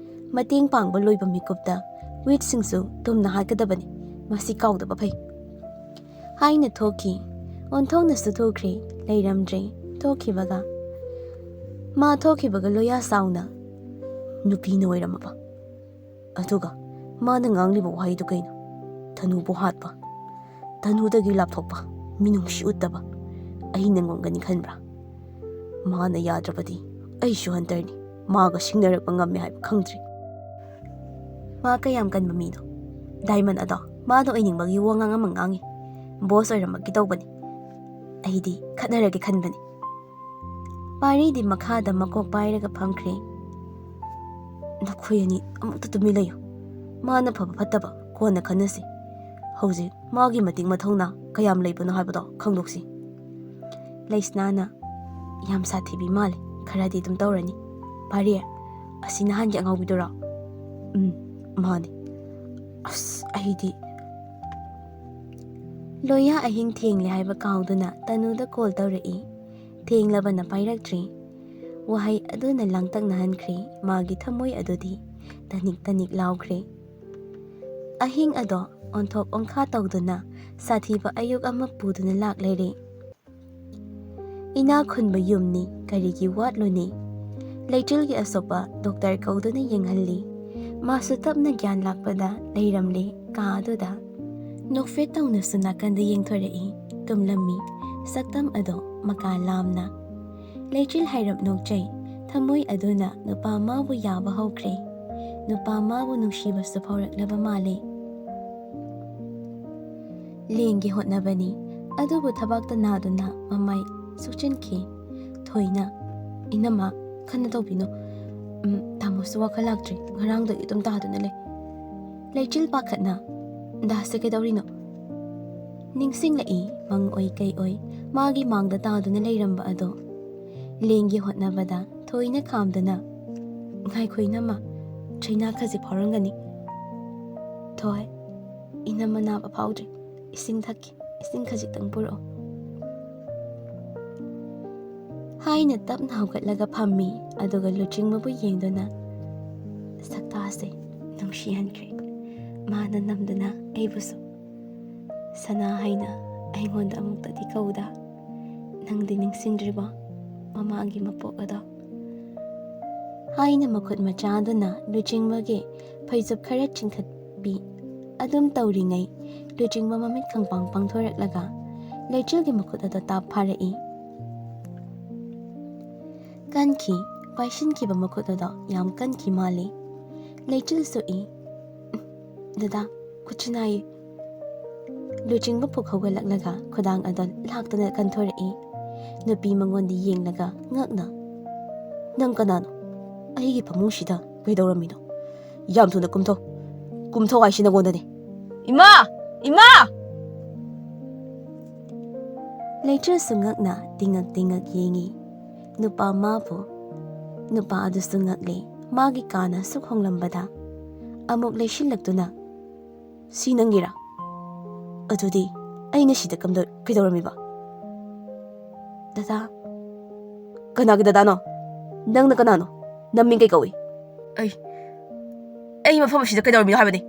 ꯃꯇꯦꯡ ꯄꯥꯡꯕ ꯂꯣꯏꯕ ꯃꯤꯀꯨꯞꯇ ꯋꯤꯠꯁꯤꯡꯁꯨ ꯇꯨꯝꯅ ꯍꯥꯠꯀꯗꯕꯅꯤ꯫ ꯃꯁꯤ ꯀꯥꯎꯗꯕ ꯐꯩ," ꯍꯥꯏꯅ ꯊꯣꯛꯈꯤ꯫ ꯑꯣꯟꯊꯣꯛꯅꯁꯨ ꯊꯨꯈ꯭ꯔꯦ, ꯂꯩꯔꯝꯗ꯭ꯔꯦ꯫ ꯊꯣꯛꯈꯤꯕꯒ, ꯃꯥ ꯊꯣꯛꯈꯤꯕꯒ ꯂꯣꯌꯥ ꯁꯥꯎꯅ, "ꯅꯨꯄꯤꯅ ꯑꯣꯏꯔꯝꯃꯕ? ꯑꯗꯨꯒ ꯃꯥꯅ ꯉꯥꯡꯂꯤꯕ ꯋꯥꯍꯩꯗꯨ ꯀꯩꯅꯣ? ꯇꯅꯨꯕꯨ ꯍꯥꯠꯄ, ꯇꯅꯨꯗꯒꯤ ꯂꯥꯞꯊꯣꯛꯄ, ꯃꯤꯅꯨꯡꯁꯤ ꯎꯠꯇꯕ꯫ ꯑꯩ ꯅꯪꯉꯣꯟꯒꯅꯤ ꯈꯟꯕ꯭ꯔꯥ? ꯃꯥꯅ ꯌꯥꯗ꯭ꯔꯕꯗꯤ ꯑꯩꯁꯨ ꯍꯟꯇꯔꯅꯤ꯫ ꯃꯥꯒ ꯁꯤꯡꯅꯔꯛꯄ ꯉꯝꯃꯦ ꯍꯥꯏꯕ ꯈꯪꯗ꯭ꯔꯤ꯫" "ꯃꯥ ꯀꯌꯥꯝ ꯀꯟꯕ ꯃꯤꯅꯣ? ꯗꯥꯏꯃꯟ ꯑꯗꯣ ꯃꯥꯅ ꯑꯣꯏꯅꯤꯡꯕꯒꯤ ꯋꯥꯉꯥꯡ ꯑꯃ ꯉꯥꯡꯉꯤ꯫ ꯕꯣꯁ ꯑꯣꯏꯔꯝꯃꯛꯀꯦ ꯇꯧꯕꯅꯤ꯫ ꯑꯩꯗꯤ ꯈꯠꯅꯔꯒꯦ ꯈꯟꯕꯅꯤ꯫" ꯄꯥꯔꯤꯗꯤ ꯃꯈꯥꯗ ꯃꯀꯣꯛ ꯄꯥꯏꯔꯒ ꯐꯝꯈ꯭ꯔꯦ꯫ "ꯅꯈꯣꯏ ꯑꯅꯤ ꯑꯃꯨꯛꯇ ꯇꯨꯃꯤꯟ ꯂꯩꯌꯨ꯫ ꯃꯥꯅ ꯐꯕ ꯐꯠꯇꯕ ꯀꯣꯟꯅ ꯈꯟꯅꯁꯤ꯫ ꯍꯧꯖꯤꯛ ꯃꯥꯒꯤ ꯃꯇꯤꯛ ꯃꯊꯧꯅꯥ ꯀꯌꯥꯝ ꯂꯩꯕꯅꯣ ꯍꯥꯏꯕꯗꯣ ꯈꯪꯗꯣꯛꯁꯤ꯫" ꯂꯩꯁꯅꯥꯅ, "ꯌꯥꯝ ꯁꯥꯊꯤꯕꯤ ꯃꯥꯜꯂꯦ, ꯈꯔꯗꯤ ꯑꯗꯨꯝ ꯇꯧꯔꯅꯤ꯫ ꯄꯥꯔꯤ, ꯑꯁꯤ ꯅꯍꯥꯟꯒꯤ ꯑꯉꯥꯎꯕꯤꯗꯨꯔꯣ?" "ꯎꯝ, ꯃꯥꯅꯤ꯫ ꯑꯁ, ꯑꯩꯗꯤ꯫" ꯂꯣꯌꯥ ꯑꯍꯤꯡ ꯊꯦꯡꯂꯦ ꯍꯥꯏꯕ ꯀꯥꯎꯗꯨꯅ ꯇꯅꯨꯗ ꯀꯣꯜ ꯇꯧꯔꯛꯏ꯫ ꯊꯦꯡꯂꯕꯅ ꯄꯥꯏꯔꯛꯇ꯭ꯔꯤ꯫ ꯋꯥꯍꯩ ꯑꯗꯨꯅ ꯂꯥꯡꯇꯛꯅꯍꯟꯈ꯭ꯔꯦ꯫ ꯃꯥꯒꯤ ꯊꯃꯣꯏ ꯑꯗꯨꯗꯤ ꯇꯅꯤꯛ ꯇꯅꯤꯛ ꯂꯥꯎꯈ꯭ꯔꯦ꯫ ꯑꯍꯤꯡ ꯑꯗꯣ ꯑꯣꯟꯊꯣꯛ ꯑꯣꯟꯈꯥ ꯇꯧꯗꯨꯅ ꯁꯥꯊꯤꯕ ꯑꯌꯨꯛ ꯑꯃ ꯄꯨꯗꯨꯅ ꯂꯥꯛꯂꯦꯔꯦ꯫ ꯏꯅꯥꯛ ꯈꯨꯟꯕ ꯌꯨꯝꯅꯤ, ꯀꯔꯤꯒꯤ ꯋꯥꯠꯂꯨꯅꯤ? ꯂꯩꯆꯤꯜꯒꯤ ꯑꯁꯣꯛꯄ ꯗꯣꯛꯇꯔ ꯀꯧꯗꯨꯅ ꯌꯦꯡꯍꯜꯂꯤ꯫ ꯃꯥꯁꯨ ꯇꯞꯅ ꯒ꯭ꯌꯥꯟ ꯂꯥꯛꯄꯗ ꯂꯩꯔꯝꯂꯦ ꯀꯥ ꯑꯗꯨꯗ꯫ ꯅꯣꯛꯐꯦꯠ ꯇꯧꯅꯁꯨ ꯅꯥꯀꯟꯗ ꯌꯦꯡꯊꯣꯔꯛꯏ꯫ ꯇꯨꯝꯂꯝꯃꯤ꯫ ꯁꯛꯇꯝ ꯑꯗꯣ ꯃꯀꯥ ꯂꯥꯝꯅ꯫ ꯂꯩꯆꯤꯜ ꯍꯥꯏꯔꯞ ꯅꯣꯛꯆꯩ꯫ ꯊꯃꯣꯏ ꯑꯗꯨꯅ ꯅꯨꯄꯥ ꯃꯥꯕꯨ ꯌꯥꯕ ꯍꯧꯈ꯭ꯔꯦ꯫ ꯅꯨꯄꯥ ꯃꯥꯕꯨ ꯅꯨꯡꯁꯤꯕꯁꯨ ꯐꯥꯎꯔꯛꯂꯕ ꯃꯥꯜꯂꯦ꯫ ꯂꯦꯡꯒꯦ ꯍꯣꯠꯅꯕꯅꯤ, ꯑꯗꯨꯕꯨ ꯊꯕꯥꯛꯇ ꯅꯥꯗꯨꯅ ꯃꯃꯥꯏ ꯁꯨꯛꯆꯤꯟꯈꯤ꯫ ꯊꯣꯏꯅ, "ꯏꯅꯝꯃ, ꯈꯟꯅ ꯇꯧꯕꯤꯅꯨ꯫ ꯎꯝ, ꯇꯥꯃꯣꯁꯨ ꯋꯥꯈꯜ ꯂꯥꯛꯇ꯭ꯔꯤ, ꯉꯔꯥꯡꯗꯒꯤ ꯑꯗꯨꯝ ꯇꯥꯗꯨꯅ ꯂꯩ꯫" ꯂꯩꯆꯤꯜ ꯄꯥꯈꯠꯅ, "ꯗꯥꯁꯦ ꯀꯩꯗꯧꯔꯤꯅꯣ?" ꯅꯤꯡꯁꯤꯡꯂꯛꯏ, ꯃꯪ ꯑꯣꯏ ꯀꯩ ꯑꯣꯏ, ꯃꯥꯒꯤ ꯃꯥꯡꯗ ꯇꯥꯗꯨꯅ ꯂꯩꯔꯝꯕ ꯑꯗꯣ꯫ ꯂꯦꯡꯒꯦ ꯍꯣꯠꯅꯕꯗ ꯊꯣꯏꯅ ꯈꯥꯝꯗꯨꯅ, "ꯉꯥꯏꯈꯣ ꯏꯅꯝꯃ, ꯆꯩꯅꯥ ꯈꯖꯤꯛ ꯐꯥꯎꯔꯝꯒꯅꯤ꯫ ꯊꯣꯏ, ꯏꯅꯝꯃ ꯅꯥꯕ ꯐꯥꯎꯗ꯭ꯔꯤ, ꯏꯁꯤꯡ ꯊꯛꯀꯦ, ꯏꯁꯤꯡ ꯈꯖꯤꯛꯇꯪ ꯄꯨꯔꯛꯑꯣ꯫" ꯍꯥꯏꯅ ꯇꯞꯅ ꯍꯧꯒꯠꯂꯒ ꯐꯝꯃꯤ, ꯑꯗꯨꯒ ꯂꯨꯆꯤꯡꯕꯕꯨ ꯌꯦꯡꯗꯨꯅ, "ꯁꯛꯇꯥꯁꯦ ꯅꯨꯡꯁꯤꯍꯟꯈ꯭ꯔꯦ, ꯃꯥꯅ ꯅꯝꯗꯨꯅ ꯑꯩꯕꯨꯁꯨ꯫ ꯁꯅꯥ ꯍꯥꯏꯅ ꯑꯩꯉꯣꯟꯗ ꯑꯃꯨꯛꯇꯗꯤ ꯀꯧꯗ, ꯅꯪꯗꯤ ꯅꯤꯡꯁꯤꯡꯗ꯭ꯔꯤꯕꯣ ꯃꯃꯥꯡꯒꯤ ꯃꯄꯣꯛ ꯑꯗꯣ?" ꯍꯥꯏꯅ ꯃꯈꯨꯠ ꯃꯆꯥꯗꯨꯅ ꯂꯨꯆꯤꯡꯕꯒꯤ ꯐꯩꯖꯨꯞ ꯈꯔ ꯆꯤꯡꯈꯠꯄꯤ꯫ ꯑꯗꯨꯝ ꯇꯧꯔꯤꯉꯩ ꯂꯨꯆꯤꯡꯕ ꯃꯃꯤꯠ ꯈꯪꯄꯥꯡ ꯄꯥꯡꯊꯣꯔꯛꯂꯒ ꯂꯩꯆꯤꯜꯒꯤ ꯃꯈꯨꯠ ꯑꯗꯨ ꯇꯥꯞ ꯐꯥꯔꯛꯏ꯫ ꯀꯟꯈꯤ, ꯄꯥꯏꯁꯤꯟꯈꯤꯕ ꯃꯈꯨꯠ ꯑꯗꯣ ꯌꯥꯝ ꯀꯟꯈꯤ ꯃꯥꯜꯂꯤ꯫ ꯂꯩꯆꯤꯜ ꯁꯣꯛꯏ꯫ "ꯗꯗꯥ, ꯈꯨꯠꯁꯨ ꯅꯥꯏꯌꯦ꯫" ꯂꯨꯆꯤꯡꯕ ꯐꯨꯛ ꯍꯧꯒꯠꯂꯛꯂꯒ ꯈꯨꯗꯥꯡ ꯑꯗꯣ ꯂꯥꯛꯇꯨꯅ ꯀꯟꯊꯣꯔꯛꯏ꯫ ꯅꯨꯄꯤ ꯃꯉꯣꯟꯗ ꯌꯦꯡꯂꯒ ꯉꯛꯅ, "ꯅꯪ ꯀꯅꯥꯅꯣ? ꯑꯩꯒꯤ ꯐꯃꯨꯡꯁꯤꯗ ꯀꯩꯗꯧꯔꯝꯃꯤꯅꯣ? ꯌꯥꯝ ꯊꯨꯅ ꯀꯨꯝꯊꯧ꯫ ꯀꯨꯝꯊꯧ ꯍꯥꯏꯁꯤ ꯅꯉꯣꯟꯗꯅꯤ꯫" "ꯏꯃꯥ! ꯏꯃꯥ!" ꯂꯩꯆꯤꯜꯁꯨ ꯉꯛꯅ ꯇꯤꯡꯉꯛ ꯇꯤꯡꯉꯛ ꯌꯦꯡꯉꯤ꯫ ꯅꯨꯄꯥ ꯃꯥꯕꯨ꯫ ꯅꯨꯄꯥ ꯑꯗꯨꯁꯨ ꯉꯛꯂꯦ꯫ ꯃꯥꯒꯤ ꯀꯥꯅ ꯁꯨꯛ ꯍꯣꯡꯂꯝꯕꯗ ꯑꯃꯨꯛ ꯂꯩꯁꯤꯜꯂꯛꯇꯨꯅ, "ꯁꯤ ꯅꯪꯒꯤꯔꯥ? ꯑꯗꯨꯗꯤ ꯑꯩꯅ ꯁꯤꯗ ꯀꯝꯗ-, ꯀꯩꯗꯧꯔꯝꯃꯤꯕ?" "ꯗꯗꯥ꯫" "ꯀꯅꯥꯒꯤ ꯗꯗꯥꯅꯣ? ꯅꯪꯅ ꯀꯅꯥꯅꯣ? ꯅꯃꯤꯡ ꯀꯩ ꯀꯧꯏ?" "ꯑꯩ, ꯑꯩ ꯃꯐꯝ ꯑꯁꯤꯗ ꯀꯩꯗꯧꯔꯝꯃꯤꯅꯣ ꯍꯥꯏꯕꯅꯤ?"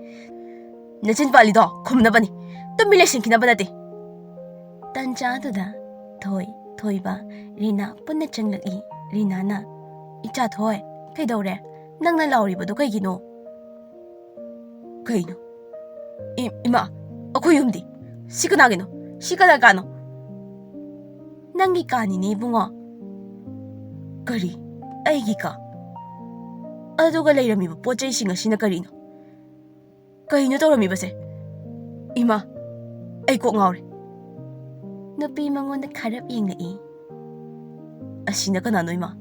ꯅꯆꯤꯟ ꯄꯥꯜꯂꯤꯗꯣ ꯈꯨꯝꯅꯕꯅꯤ, ꯇꯨꯃꯤꯟ ꯂꯩꯁꯤꯟꯈꯤꯅꯕ ꯅꯠꯇꯦ꯫ ꯇꯟꯖꯥꯗꯨꯗ ꯊꯣꯏ, ꯊꯣꯏꯕ, ꯔꯤꯅꯥ ꯄꯨꯟꯅ ꯆꯪꯂꯛꯏ꯫ ꯔꯤꯅꯥꯅ, "ꯏꯆꯥ ꯊꯣꯏ, ꯀꯩꯗꯧꯔꯦ? ꯅꯪꯅ ꯂꯥꯎꯔꯤꯕꯗꯨ ꯀꯩꯒꯤꯅꯣ?" "ꯀꯩꯅꯣ? ꯏ-, ꯏꯃꯥ, ꯑꯩꯈꯣꯏ ꯌꯨꯝꯗꯤ? ꯁꯤ ꯀꯅꯥꯒꯤꯅꯣ? ꯁꯤ ꯀꯅꯥ ꯀꯥꯅꯣ?" "ꯅꯪꯒꯤ ꯀꯥꯅꯤꯅꯦ ꯏꯕꯨꯡꯉꯣ." "ꯀꯔꯤ? ꯑꯩꯒꯤ ꯀꯥ? ꯑꯗꯨꯒ ꯂꯩꯔꯝꯃꯤꯕ ꯄꯣꯠ ꯆꯩꯁꯤꯡ ꯑꯁꯤꯅ ꯀꯔꯤꯅꯣ? ꯀꯩꯅꯣ ꯇꯧꯔꯝꯃꯤꯕꯁꯦ? ꯏꯃꯥ, ꯑꯩ ꯀꯣꯛ ꯉꯥꯎꯔꯦ꯫" ꯅꯨꯄꯤ ꯃꯉꯣꯟꯗ ꯈꯥꯔꯞ ꯌꯦꯡꯂꯛꯏ꯫ "ꯑꯁꯤꯅ ꯀꯅꯥꯅꯣ, ꯏꯃꯥ?"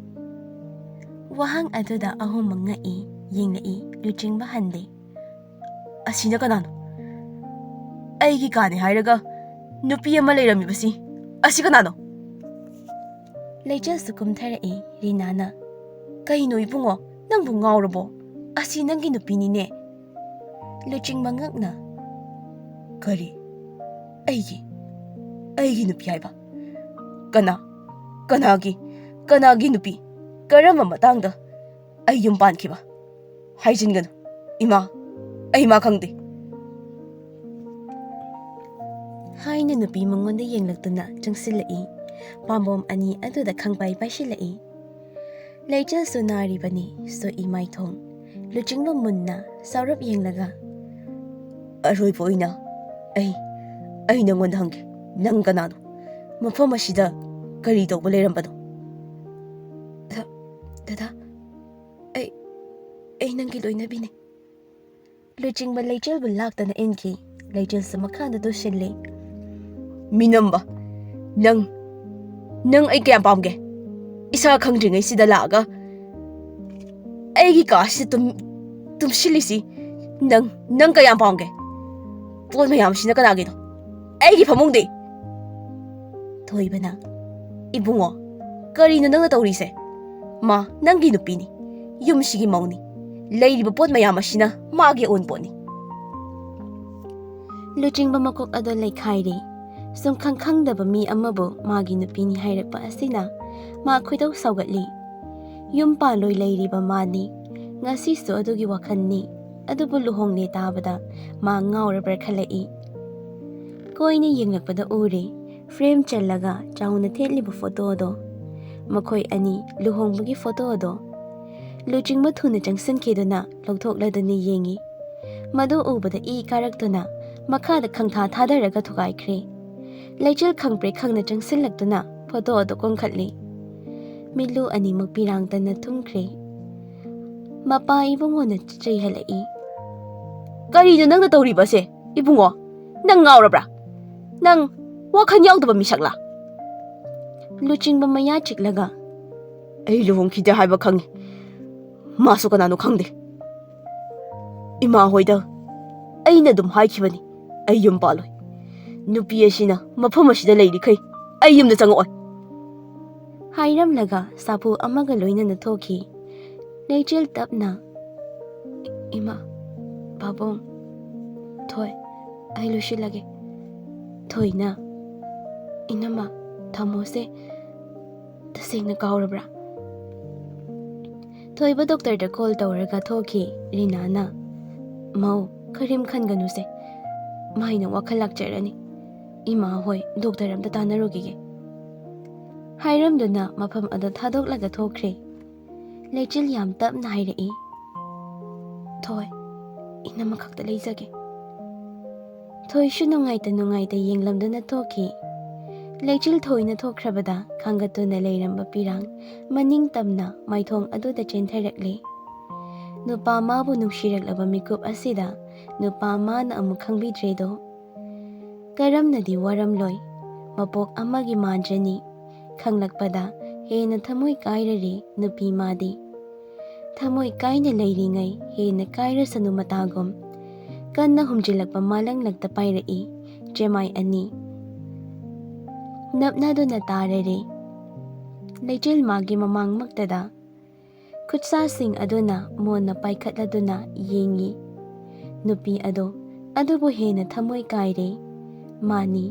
ꯋꯥꯍꯪ ꯑꯗꯨꯗ ꯑꯍꯨꯝꯃꯛ ꯉꯛꯏ, ꯌꯦꯡꯂꯛꯏ, ꯂꯨꯆꯤꯡꯕ ꯍꯟꯗꯦ꯫ "ꯑꯁꯤꯅ ꯀꯅꯥꯅꯣ? ꯑꯩꯒꯤ ꯀꯥꯅꯤ ꯍꯥꯏꯔꯒ ꯅꯨꯄꯤ ꯑꯃ ꯂꯩꯔꯝꯃꯤꯕꯁꯤ, ꯑꯁꯤ ꯀꯅꯥꯅꯣ?" ꯂꯩꯆꯦꯜꯁꯨ ꯀꯨꯝꯊꯔꯛꯏ꯫ ꯔꯤꯅꯥꯅ, "ꯀꯩꯅꯣ ꯏꯕꯨꯡꯉꯣ, ꯅꯪꯕꯨ ꯉꯥꯎꯔꯕꯣ? ꯑꯁꯤ ꯅꯪꯒꯤ ꯅꯨꯄꯤꯅꯤꯅꯦ꯫" ꯂꯨꯆꯤꯡꯕ ꯉꯛꯅ, "ꯀꯔꯤ? ꯑꯩꯒꯤ, ꯑꯩꯒꯤ ꯅꯨꯄꯤ ꯍꯥꯏꯕ? ꯀꯅꯥ? ꯀꯅꯥꯒꯤ, ꯀꯅꯥꯒꯤ ꯅꯨꯄꯤ? ꯀꯔꯝꯕ ꯃꯇꯥꯡꯗ ꯑꯩ ꯌꯨꯝ ꯄꯥꯟꯈꯤꯕ? ꯍꯥꯏꯖꯤꯟꯒꯅꯨ, ꯏꯃꯥ, ꯑꯩ ꯏꯃꯥ ꯈꯪꯗꯦ꯫" ꯍꯥꯏꯅ ꯅꯨꯄꯤ ꯃꯉꯣꯟꯗ ꯌꯦꯡꯂꯛꯇꯨꯅ ꯆꯪꯁꯤꯜꯂꯛꯏ꯫ ꯄꯥꯝꯕꯣꯝ ꯑꯅꯤ ꯑꯗꯨꯗ ꯈꯪꯄꯥꯏ ꯄꯥꯏꯁꯤꯜꯂꯛꯏ꯫ ꯂꯩꯆꯦꯜꯁꯨ ꯅꯥꯔꯤꯕꯅꯤ, ꯁꯣꯛꯏ ꯃꯥꯏꯊꯣꯡ꯫ ꯂꯨꯆꯤꯡꯕ ꯃꯨꯟꯅ ꯁꯥꯎꯔꯞ ꯌꯦꯡꯂꯒ, "ꯑꯔꯣꯏꯕ ꯑꯣꯏꯅ ꯑꯩ, ꯑꯩ ꯅꯪꯉꯣꯟꯗ ꯍꯪꯒꯦ, ꯅꯪ ꯀꯅꯥꯅꯣ? ꯃꯐꯝ ꯑꯁꯤꯗ ꯀꯔꯤ ꯇꯧꯕ ꯂꯩꯔꯝꯕꯅꯣ?" "ꯗ-, ꯗꯗꯥ, ꯑꯩ, ꯑꯩ ꯅꯪꯒꯤ ꯂꯣꯏꯅꯕꯤꯅꯤ꯫" ꯂꯨꯆꯤꯡꯕ ꯂꯩꯆꯦꯜꯕꯨ ꯂꯥꯛꯇꯅ ꯏꯟꯈꯤ꯫ ꯂꯩꯆꯦꯜꯁꯨ ꯃꯈꯥꯗ ꯇꯨꯁꯤꯜꯂꯤ꯫ "ꯃꯤꯅꯝꯕ, ꯅꯪ, ꯅꯪ ꯑꯩ ꯀꯌꯥꯝ ꯄꯥꯝꯒꯦ? ꯏꯁꯥ ꯈꯪꯗ꯭ꯔꯤꯉꯩꯁꯤꯗ ꯂꯥꯛꯑꯒ ꯑꯩꯒꯤ ꯀꯥꯁꯤꯗ ꯇꯨꯝ-, ꯇꯨꯝꯁꯤꯜꯂꯤꯁꯤ ꯅꯪ, ꯅꯪ ꯀꯌꯥꯝ ꯄꯥꯝꯒꯦ? ꯄꯣꯠ ꯃꯌꯥꯝꯁꯤꯅ ꯀꯅꯥꯒꯤꯅꯣ? ꯑꯩꯒꯤ ꯐꯃꯨꯡꯗꯤ?" ꯊꯣꯏꯕꯅ, "ꯏꯕꯨꯡꯉꯣ, ꯀꯔꯤꯅꯣ ꯅꯪꯅ ꯇꯧꯔꯤꯁꯦ? ꯃꯥ ꯅꯪꯒꯤ ꯅꯨꯄꯤꯅꯤ, ꯌꯨꯝꯁꯤꯒꯤ ꯃꯧꯅꯤ꯫ ꯂꯩꯔꯤꯕ ꯄꯣꯠ ꯃꯌꯥꯝ ꯑꯁꯤꯅ ꯃꯥꯒꯤ ꯑꯣꯟꯄꯣꯠꯅꯤ꯫" ꯂꯨꯆꯤꯡꯕ ꯃꯀꯣꯛ ꯑꯗꯣ ꯂꯩꯈꯥꯏꯔꯦ꯫ ꯁꯨꯝ ꯈꯪ ꯈꯪꯗꯕ ꯃꯤ ꯑꯃꯕꯨ ꯃꯥꯒꯤ ꯅꯨꯄꯤꯅꯤ ꯍꯥꯏꯔꯛꯄ ꯑꯁꯤꯅ ꯃꯥ ꯈꯣꯏꯗꯧ ꯁꯥꯎꯒꯠꯂꯤ꯫ ꯌꯨꯝ ꯄꯥꯜꯂꯣꯏ ꯂꯩꯔꯤꯕ ꯃꯥꯅꯤ꯫ ꯉꯁꯤꯁꯨ ꯑꯗꯨꯒꯤ ꯋꯥꯈꯜꯅꯤ꯫ ꯑꯗꯨꯕꯨ ꯂꯨꯍꯣꯡꯂꯦ ꯇꯥꯕꯗ ꯃꯥ ꯉꯥꯎꯔꯕ꯭ꯔꯥ ꯈꯜꯂꯛꯏ꯫ ꯀꯣꯏꯅ ꯌꯦꯡꯂꯛꯄꯗ ꯎꯔꯦ, ꯐ꯭ꯔꯦꯝ ꯆꯜꯂꯒ ꯆꯥꯎꯅ ꯊꯦꯠꯂꯤꯕ ꯐꯣꯇꯣꯗꯣ꯫ ꯃꯈꯣꯏ ꯑꯅꯤ ꯂꯨꯍꯣꯡꯕꯒꯤ ꯐꯣꯇꯣꯗꯣ꯫ ꯂꯨꯆꯤꯡꯕ ꯊꯨꯅ ꯆꯪꯁꯤꯟꯈꯤꯗꯨꯅ ꯂꯧꯊꯣꯛꯂꯗꯨꯅ ꯌꯦꯡꯏ꯫ ꯃꯗꯨ ꯎꯕꯗ ꯏ ꯀꯥꯔꯛꯇꯨꯅ ꯃꯈꯥꯗ ꯈꯪꯊꯥ ꯊꯥꯗꯔꯒ ꯊꯨꯒꯥꯏꯈ꯭ꯔꯦ꯫ ꯂꯩꯆꯤꯜ ꯈꯪꯄ꯭ꯔꯦꯛ ꯈꯪꯅ ꯆꯪꯁꯤꯜꯂꯛꯇꯨꯅ ꯐꯣꯇꯣ ꯑꯗꯨ ꯀꯣꯟꯈꯠꯂꯤ꯫ ꯃꯤꯠꯂꯨ ꯑꯅꯤꯃꯛ ꯄꯤꯔꯥꯡꯇꯅ ꯊꯨꯝꯈ꯭ꯔꯦ꯫ ꯃꯄꯥ ꯏꯕꯨꯡꯉꯣꯅ ꯆꯩꯍꯜꯂꯛꯏ꯫ "ꯀꯔꯤꯅꯣ ꯅꯪꯅ ꯇꯧꯔꯤꯕꯁꯦ, ꯏꯕꯨꯡꯉꯣ? ꯅꯪ ꯉꯥꯎꯔꯕ꯭ꯔꯥ? ꯅꯪ ꯋꯥꯈꯜ ꯌꯥꯎꯗꯕ ꯃꯤꯁꯛꯂꯥ?" ꯂꯨꯆꯤꯡꯕ ꯃꯌꯥ ꯆꯤꯛꯂꯒ, "ꯑꯩ ꯂꯨꯍꯣꯡꯈꯤꯗꯦ ꯍꯥꯏꯕ ꯈꯪꯉꯤ꯫ ꯃꯥꯁꯨ ꯀꯅꯥꯅꯣ ꯈꯪꯗꯦ꯫ ꯏꯃꯥ ꯍꯣꯏꯗ ꯑꯩꯅ ꯑꯗꯨꯝ ꯍꯥꯏꯈꯤꯕꯅꯤ, ꯑꯩ ꯌꯨꯝ ꯄꯥꯜꯂꯣꯏ꯫ ꯅꯨꯄꯤ ꯑꯁꯤꯅ ꯃꯐꯝ ꯑꯁꯤꯗ ꯂꯩꯔꯤꯈꯩ ꯑꯩ ꯌꯨꯝꯗ ꯆꯪꯉꯛꯑꯣꯏ"꯫ ꯍꯥꯏꯔꯝꯂꯒ ꯁꯥꯐꯨ ꯑꯃꯒ ꯂꯣꯏꯅꯅ ꯊꯣꯛꯈꯤ꯫ ꯂꯩꯆꯤꯜ ꯇꯞꯅ, "ꯏ-, ꯏꯃꯥ, ꯄꯥꯕꯨꯡ, ꯊꯣꯏ, ꯑꯩ ꯂꯣꯏꯁꯤꯜꯂꯒꯦ"꯫ ꯊꯣꯏꯅ, "ꯏꯅꯝꯃ, ꯊꯝꯃꯣꯁꯦ, ꯇꯁꯦꯡꯅ ꯀꯥꯎꯔꯕ꯭ꯔꯥ?" ꯊꯣꯏꯕ ꯗꯣꯛꯇꯔꯗ ꯀꯣꯜ ꯇꯧꯔꯒ ꯊꯣꯛꯈꯤ꯫ ꯔꯤꯅꯥꯅ, "ꯃꯧ, ꯀꯔꯤꯝ ꯈꯟꯒꯅꯨꯁꯦ, ꯃꯥꯏꯅ ꯋꯥꯈꯜ ꯂꯥꯛꯆꯔꯅꯤ꯫ ꯏꯃꯥ ꯍꯣꯏ ꯗꯣꯛꯇꯔ ꯑꯝꯇ ꯇꯥꯟꯅꯔꯨꯈꯤꯒꯦ"꯫ ꯍꯥꯏꯔꯝꯗꯨꯅ ꯃꯐꯝ ꯑꯗꯨ ꯊꯥꯗꯣꯛꯂꯒ ꯊꯣꯛꯈ꯭ꯔꯦ꯫ ꯂꯩꯆꯤꯜ ꯌꯥꯝ ꯇꯞꯅ ꯍꯥꯏꯔꯛꯏ, "ꯊꯣꯏ, ꯏꯅꯝꯃ ꯈꯛꯇ ꯂꯩꯖꯒꯦ"꯫ ꯊꯣꯏꯁꯨ ꯅꯨꯡꯉꯥꯏꯇ ꯅꯨꯡꯉꯥꯏꯇ ꯌꯦꯡꯂꯝꯗꯨꯅ ꯊꯣꯛꯈꯤ꯫ ꯂꯩꯆꯤꯜ ꯊꯣꯏꯅ ꯊꯣꯛꯈ꯭ꯔꯕꯗ ꯈꯥꯡꯒꯠꯇꯨꯅ ꯂꯩꯔꯝꯕ ꯄꯤꯔꯥꯡ ꯃꯅꯤꯡ ꯇꯝꯅ ꯃꯥꯏꯊꯣꯡ ꯑꯗꯨꯗ ꯆꯦꯟꯊꯔꯛꯂꯦ꯫ ꯅꯨꯄꯥ ꯃꯥꯕꯨ ꯅꯨꯡꯁꯤꯔꯛꯂꯕ ꯃꯤꯀꯨꯞ ꯑꯁꯤꯗ ꯅꯨꯄꯥ ꯃꯥꯅ ꯑꯃꯨꯛ ꯈꯪꯕꯤꯗ꯭ꯔꯦꯗꯣ꯫ ꯀꯔꯝꯅꯗꯤ ꯋꯥꯔꯝꯂꯣꯏ, ꯃꯄꯣꯛ ꯑꯃꯒꯤ ꯃꯥꯟꯖꯅꯤ꯫ ꯈꯪꯂꯛꯄꯗ ꯍꯦꯟꯅ ꯊꯃꯣꯏ ꯀꯥꯏꯔꯔꯦ ꯅꯨꯄꯤ ꯃꯥꯗꯤ꯫ ꯊꯃꯣꯏ ꯀꯥꯏꯅ ꯂꯩꯔꯤꯉꯩ ꯍꯦꯟꯅ ꯀꯥꯏꯔꯁꯅꯨ ꯃꯇꯥꯒꯨꯝ꯫ ꯀꯟꯅ ꯍꯨꯝꯖꯤꯜꯂꯛꯄ ꯃꯥꯂꯪꯂꯛꯇ ꯄꯥꯏꯔꯛꯏ ꯆꯦꯃꯥꯏ ꯑꯅꯤ꯫ ꯅꯞꯅꯗꯨꯅ ꯇꯥꯔꯔꯦ꯫ ꯂꯩꯆꯤꯜ ꯃꯥꯒꯤ ꯃꯃꯥꯡꯃꯛꯇꯗ ꯈꯨꯠꯁꯥꯁꯤꯡ ꯑꯗꯨꯅ ꯃꯣꯟꯅ ꯄꯥꯏꯈꯠꯂꯗꯨꯅ ꯌꯦꯡꯉꯤ꯫ ꯅꯨꯄꯤ ꯑꯗꯣ ꯑꯗꯨꯕꯨ ꯍꯦꯟꯅ ꯊꯃꯣꯏ ꯀꯥꯏꯔꯦ꯫ ꯃꯥꯅꯤ,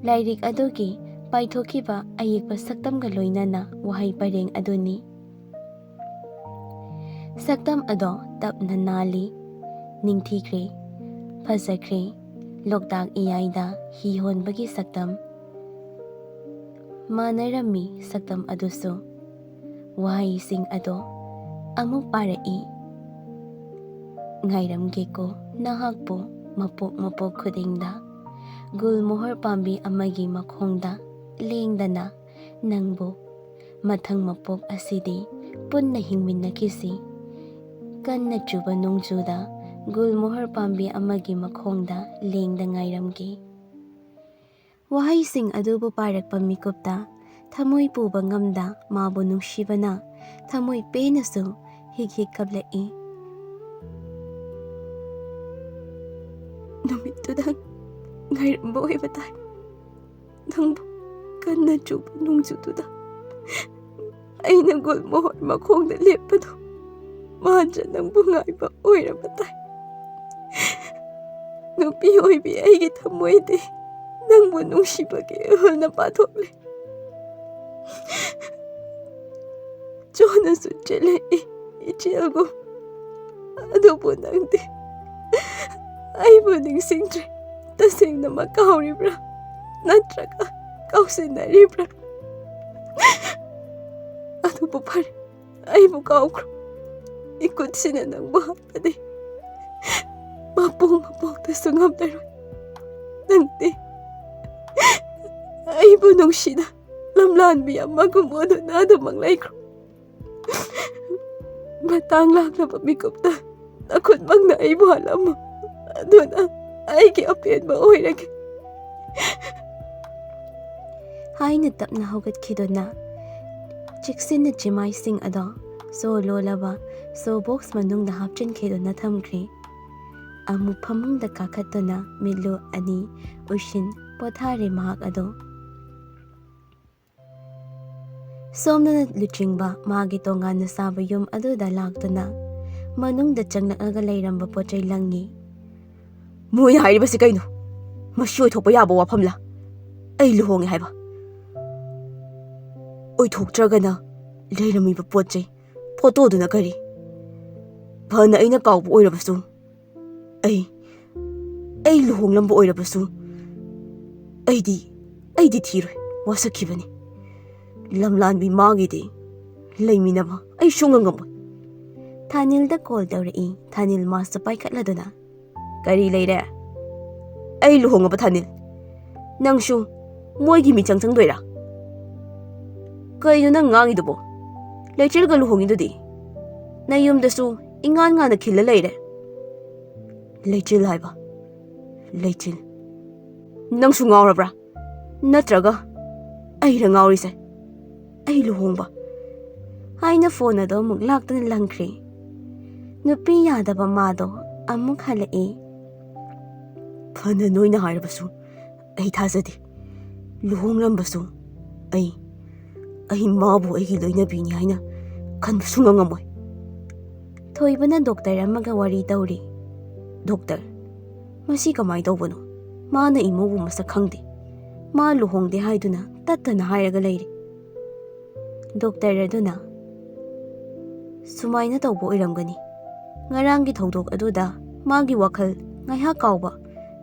ꯂꯥꯏꯔꯤꯛ ꯑꯗꯨꯒꯤ ꯄꯥꯏꯊꯣꯛꯈꯤꯕ ꯑꯌꯦꯛꯄ ꯁꯛꯇꯝꯒ ꯂꯣꯏꯅꯅ ꯋꯥꯍꯩ ꯄꯔꯦꯡ ꯑꯗꯨꯅꯤ꯫ ꯁꯛꯇꯝ ꯑꯗꯣ ꯇꯞꯅ ꯅꯥꯜꯂꯤ꯫ ꯅꯤꯡꯊꯤꯈ꯭ꯔꯦ, ꯐꯖꯈ꯭ꯔꯦ꯫ ꯂꯣꯛꯇꯥꯛ ꯏꯌꯥꯏꯗ ꯍꯤ ꯍꯣꯟꯕꯒꯤ ꯁꯛꯇꯝ ꯃꯥꯟꯅꯔꯝꯃꯤ ꯁꯛꯇꯝ ꯑꯗꯨꯁꯨ꯫ ꯋꯥꯍꯩꯁꯤꯡ ꯑꯗꯣ ꯑꯃꯨꯛ ꯄꯥꯔꯛꯏ꯫ ꯉꯥꯏꯔꯝꯒꯦꯀꯣ ꯅꯍꯥꯛꯄꯨ ꯃꯄꯣꯛ ꯃꯄꯣꯛ ꯈꯨꯗꯤꯡꯗ꯫ ꯒꯨꯜꯃꯣꯍꯔ ꯄꯥꯝꯕꯤ ꯑꯃꯒꯤ ꯃꯈꯣꯡꯗ ꯂꯦꯡꯗꯅ ꯅꯪꯕꯨ꯫ ꯃꯊꯪ ꯃꯄꯣꯛ ꯑꯁꯤꯗꯤ ꯄꯨꯟꯅ ꯍꯤꯡꯃꯤꯟꯅꯈꯤꯁꯤ꯫ ꯀꯟꯅ ꯆꯨꯕ ꯅꯣꯡꯖꯨꯗ ꯒꯨꯜꯃꯣꯍꯔ ꯄꯥꯝꯕꯤ ꯑꯃꯒꯤ ꯃꯈꯣꯡꯗ ꯂꯦꯡꯗ ꯉꯥꯏꯔꯝꯒꯦ꯫ ꯋꯥꯍꯩꯁꯤꯡ ꯑꯗꯨꯕꯨ ꯄꯥꯔꯛꯄ ꯃꯤꯀꯨꯞꯇ ꯊꯃꯣꯏ ꯄꯨꯕ ꯉꯝꯗ ꯃꯥꯕꯨ ꯅꯨꯡꯁꯤꯕꯅ ꯊꯃꯣꯏ ꯄꯦꯟꯅꯁꯨ ꯍꯤꯛ ꯍꯤꯛ ꯀꯞꯂꯛꯏ꯫ ꯅꯨꯃꯤꯠꯇꯨꯗ ꯉꯥꯏꯔꯝꯕ ꯑꯣꯏꯕ ꯇꯥꯏ꯫ ꯅꯪꯕꯨ ꯀꯟꯅ ꯆꯨꯕ ꯅꯣꯡꯖꯨꯗꯨꯗ ꯑꯩꯅ ꯒꯨꯜꯃꯣꯍꯔ ꯃꯈꯣꯡꯗ ꯂꯦꯞꯄꯗꯨ ꯃꯥꯟꯖ ꯅꯪꯕꯨ ꯉꯥꯏꯕ ꯑꯣꯏꯔꯕ ꯇꯥꯏ꯫ ꯅꯨꯄꯤ ꯑꯣꯏꯕꯤ ꯑꯩꯒꯤ ꯊꯃꯣꯏꯗꯤ ꯅꯪꯕꯨ ꯅꯨꯡꯁꯤꯕꯒꯤ ꯏꯍꯨꯜꯅ ꯄꯥꯊꯣꯛꯂꯦ꯫ ꯆꯣꯅꯁꯨ ꯆꯦꯜꯂꯛꯏ ꯏꯆꯦꯜꯒꯨꯝ꯫ ꯑꯗꯨꯕꯨ ꯅꯪꯗꯤ ꯑꯩꯕꯨ ꯅꯤꯡꯁꯤꯡꯗ꯭ꯔꯦ꯫ ꯇꯁꯦꯡꯅꯃꯛ ꯀꯥꯎꯔꯤꯕ꯭ꯔꯥ? ꯅꯠꯇ꯭ꯔꯒ ꯀꯥꯎꯁꯤꯟꯅꯔꯤꯕ꯭ꯔꯥ? ꯑꯗꯨꯕꯨ ꯐꯔꯦ, ꯑꯩꯕꯨ ꯀꯥꯎꯈ꯭ꯔꯣ꯫ ꯏꯈꯨꯠꯁꯤꯅ ꯅꯪꯕꯨ ꯍꯥꯠꯄꯗꯤ ꯃꯄꯣꯛ ꯃꯄꯣꯛꯇꯁꯨ ꯉꯝꯂꯔꯣꯏ꯫ ꯅꯪꯗꯤ ꯑꯩꯕꯨ ꯅꯨꯡꯁꯤꯅ ꯂꯝꯂꯥꯟꯕꯤ ꯑꯃꯒꯨꯝ ꯑꯣꯟꯗꯨꯅ ꯑꯗꯨꯃꯛ ꯂꯩꯈ꯭ꯔꯣ꯫ ꯃꯇꯥꯡ ꯂꯥꯛꯂꯕ ꯃꯤꯀꯨꯞꯇ ꯅꯈꯨꯠꯃꯛꯅ ꯑꯩꯕꯨ ꯍꯥꯠꯂꯝꯃꯨ꯫ ꯑꯗꯨꯅ ꯑꯩꯒꯤ ꯑꯄꯦꯟꯕ ꯑꯣꯏꯔꯒꯦ꯫ ꯍꯥꯏꯅ ꯇꯞꯅ ꯍꯧꯒꯠꯈꯤꯗꯨꯅ ꯆꯦꯛꯁꯤꯟꯅ ꯆꯤꯃꯥꯏꯁꯤꯡ ꯑꯗꯣ ꯁꯣ ꯂꯣꯜꯂꯕ ꯁꯣ ꯕꯣꯛꯁ ꯃꯅꯨꯡꯗ ꯍꯥꯞꯆꯤꯟꯈꯤꯗꯨꯅ ꯊꯝꯈ꯭ꯔꯦ꯫ ꯑꯃꯨꯛ ꯐꯃꯨꯡꯗ ꯀꯥꯈꯠꯇꯨꯅ ꯃꯤꯠꯂꯨ ꯑꯅꯤ ꯎꯏꯁꯤꯟ ꯄꯣꯊꯥꯔꯦ ꯃꯍꯥꯛ ꯑꯗꯣ꯫ ꯁꯣꯝꯗꯅ ꯂꯨꯆꯤꯡꯕ ꯃꯥꯒꯤ ꯇꯣꯉꯥꯟꯅ ꯁꯥꯕ ꯌꯨꯝ ꯑꯗꯨꯗ ꯂꯥꯛꯇꯨꯅ ꯃꯅꯨꯡꯗ ꯆꯪꯂꯛꯂꯒ ꯂꯩꯔꯝꯕ ꯄꯣꯠ ꯆꯩ ꯂꯪꯉꯤ꯫ ꯃꯣꯏꯅ ꯍꯥꯏꯔꯤꯕꯁꯤ ꯀꯩꯅꯣ? ꯃꯁꯤ ꯑꯣꯏꯊꯣꯛꯄ ꯌꯥꯕ ꯋꯥꯐꯝꯂꯥ? ꯑꯩ ꯂꯨꯍꯣꯡꯉꯦ ꯍꯥꯏꯕ ꯑꯣꯏꯊꯣꯛꯇ꯭ꯔꯒꯅ ꯂꯩꯔꯝꯃꯤꯕ ꯄꯣꯠ ꯆꯩ ꯐꯣꯇꯣꯗꯨꯅ ꯀꯔꯤ? ꯐꯅ ꯑꯩꯅ ꯀꯥꯎꯕ ꯑꯣꯏꯔꯕꯁꯨ ꯑꯩ, ꯑꯩ ꯂꯨꯍꯣꯡꯂꯝꯕ ꯑꯣꯏꯔꯕꯁꯨ, ꯑꯩꯗꯤ, ꯑꯩꯗꯤ ꯊꯤꯔꯣꯏ, ꯋꯥꯁꯛꯈꯤꯕꯅꯤ꯫ ꯂꯝꯂꯥꯟꯕꯤ ꯃꯥꯒꯤꯗꯤ ꯂꯩꯃꯤꯟꯅꯕ ꯑꯩ ꯁꯨꯡꯉꯝ ꯉꯝꯃꯣꯏ꯫ ꯊꯥꯅꯤꯜꯗ ꯀꯣꯜ ꯇꯧꯔꯛꯏ꯫ ꯊꯥꯅꯤꯜ ꯃꯥꯁꯇ ꯄꯥꯏꯈꯠꯂꯗꯨꯅ, "ꯀꯔꯤ ꯂꯩꯔꯦ?" "ꯑꯩ ꯂꯨꯍꯣꯡꯉꯕ, ꯊꯥꯅꯤꯜ꯫ ꯅꯪꯁꯨ ꯃꯣꯏꯒꯤ ꯃꯤꯆꯪ ꯆꯪꯗꯣꯏꯔꯥ?" "ꯀꯩꯅꯣ ꯅꯪ ꯉꯥꯡꯉꯤꯗꯨꯕꯣ? ꯂꯩꯆꯤꯜꯒ ꯂꯨꯍꯣꯡꯉꯤꯗꯨꯗꯤ? ꯅꯌꯨꯝꯗꯁꯨ ꯏꯉꯥꯟ ꯉꯥꯟꯅ ꯈꯤꯜꯂ ꯂꯩꯔꯦ꯫" "ꯂꯩꯆꯤꯜ ꯍꯥꯏꯕ? ꯂꯩꯆꯤꯜ? ꯅꯪꯁꯨ ꯉꯥꯎꯔꯕ꯭ꯔꯥ? ꯅꯠꯇ꯭ꯔꯒ ꯑꯩꯔ ꯉꯥꯎꯔꯤꯁꯦ? ꯑꯩ ꯂꯨꯍꯣꯡꯕ?" ꯍꯥꯏꯅ ꯐꯣꯟ ꯑꯗꯣ ꯑꯃꯨꯛ ꯂꯥꯛꯇꯨꯅ ꯂꯪꯈ꯭ꯔꯦ꯫ ꯅꯨꯄꯤ ꯌꯥꯗꯕ ꯃꯥꯗꯣ ꯑꯃꯨꯛ ꯍꯜꯂꯛꯏ꯫ "ꯐꯅ ꯅꯣꯏꯅ ꯍꯥꯏꯔꯕꯁꯨ ꯑꯩ ꯊꯥꯖꯗꯦ꯫ ꯂꯨꯍꯣꯡꯂꯝꯕꯁꯨ ꯑꯩ, ꯑꯩ ꯃꯥꯕꯨ ꯑꯩꯒꯤ ꯂꯣꯏꯅꯕꯤꯅꯤ ꯍꯥꯏꯅ ꯈꯟꯕ ꯁꯨꯡꯉꯝ ꯉꯝꯃꯣꯏ꯫" ꯊꯣꯏꯕꯅ ꯗꯣꯛꯇꯔ ꯑꯃꯒ ꯋꯥꯔꯤ ꯇꯧꯔꯤ꯫ "ꯗꯣꯛꯇꯔ, ꯃꯁꯤ ꯀꯃꯥꯏꯅ ꯇꯧꯕꯅꯣ? ꯃꯥꯅ ꯏꯃꯧꯕꯨ ꯃꯁꯛ ꯈꯪꯗꯦ꯫ ꯃꯥ ꯂꯨꯍꯣꯡꯗꯦ ꯍꯥꯏꯗꯨꯅ ꯇꯠꯇꯅ ꯍꯥꯏꯔꯒ ꯂꯩꯔꯦ꯫" ꯗꯣꯛꯇꯔ ꯑꯗꯨꯅ, "ꯁꯨꯃꯥꯏꯅ ꯇꯧꯕ ꯑꯣꯏꯔꯝꯒꯅꯤ꯫ ꯉꯔꯥꯡꯒꯤ ꯊꯧꯗꯣꯛ ꯑꯗꯨꯗ ꯃꯥꯒꯤ ꯋꯥꯈꯜ ꯉꯥꯏꯍꯥꯛ ꯀꯥꯎꯕ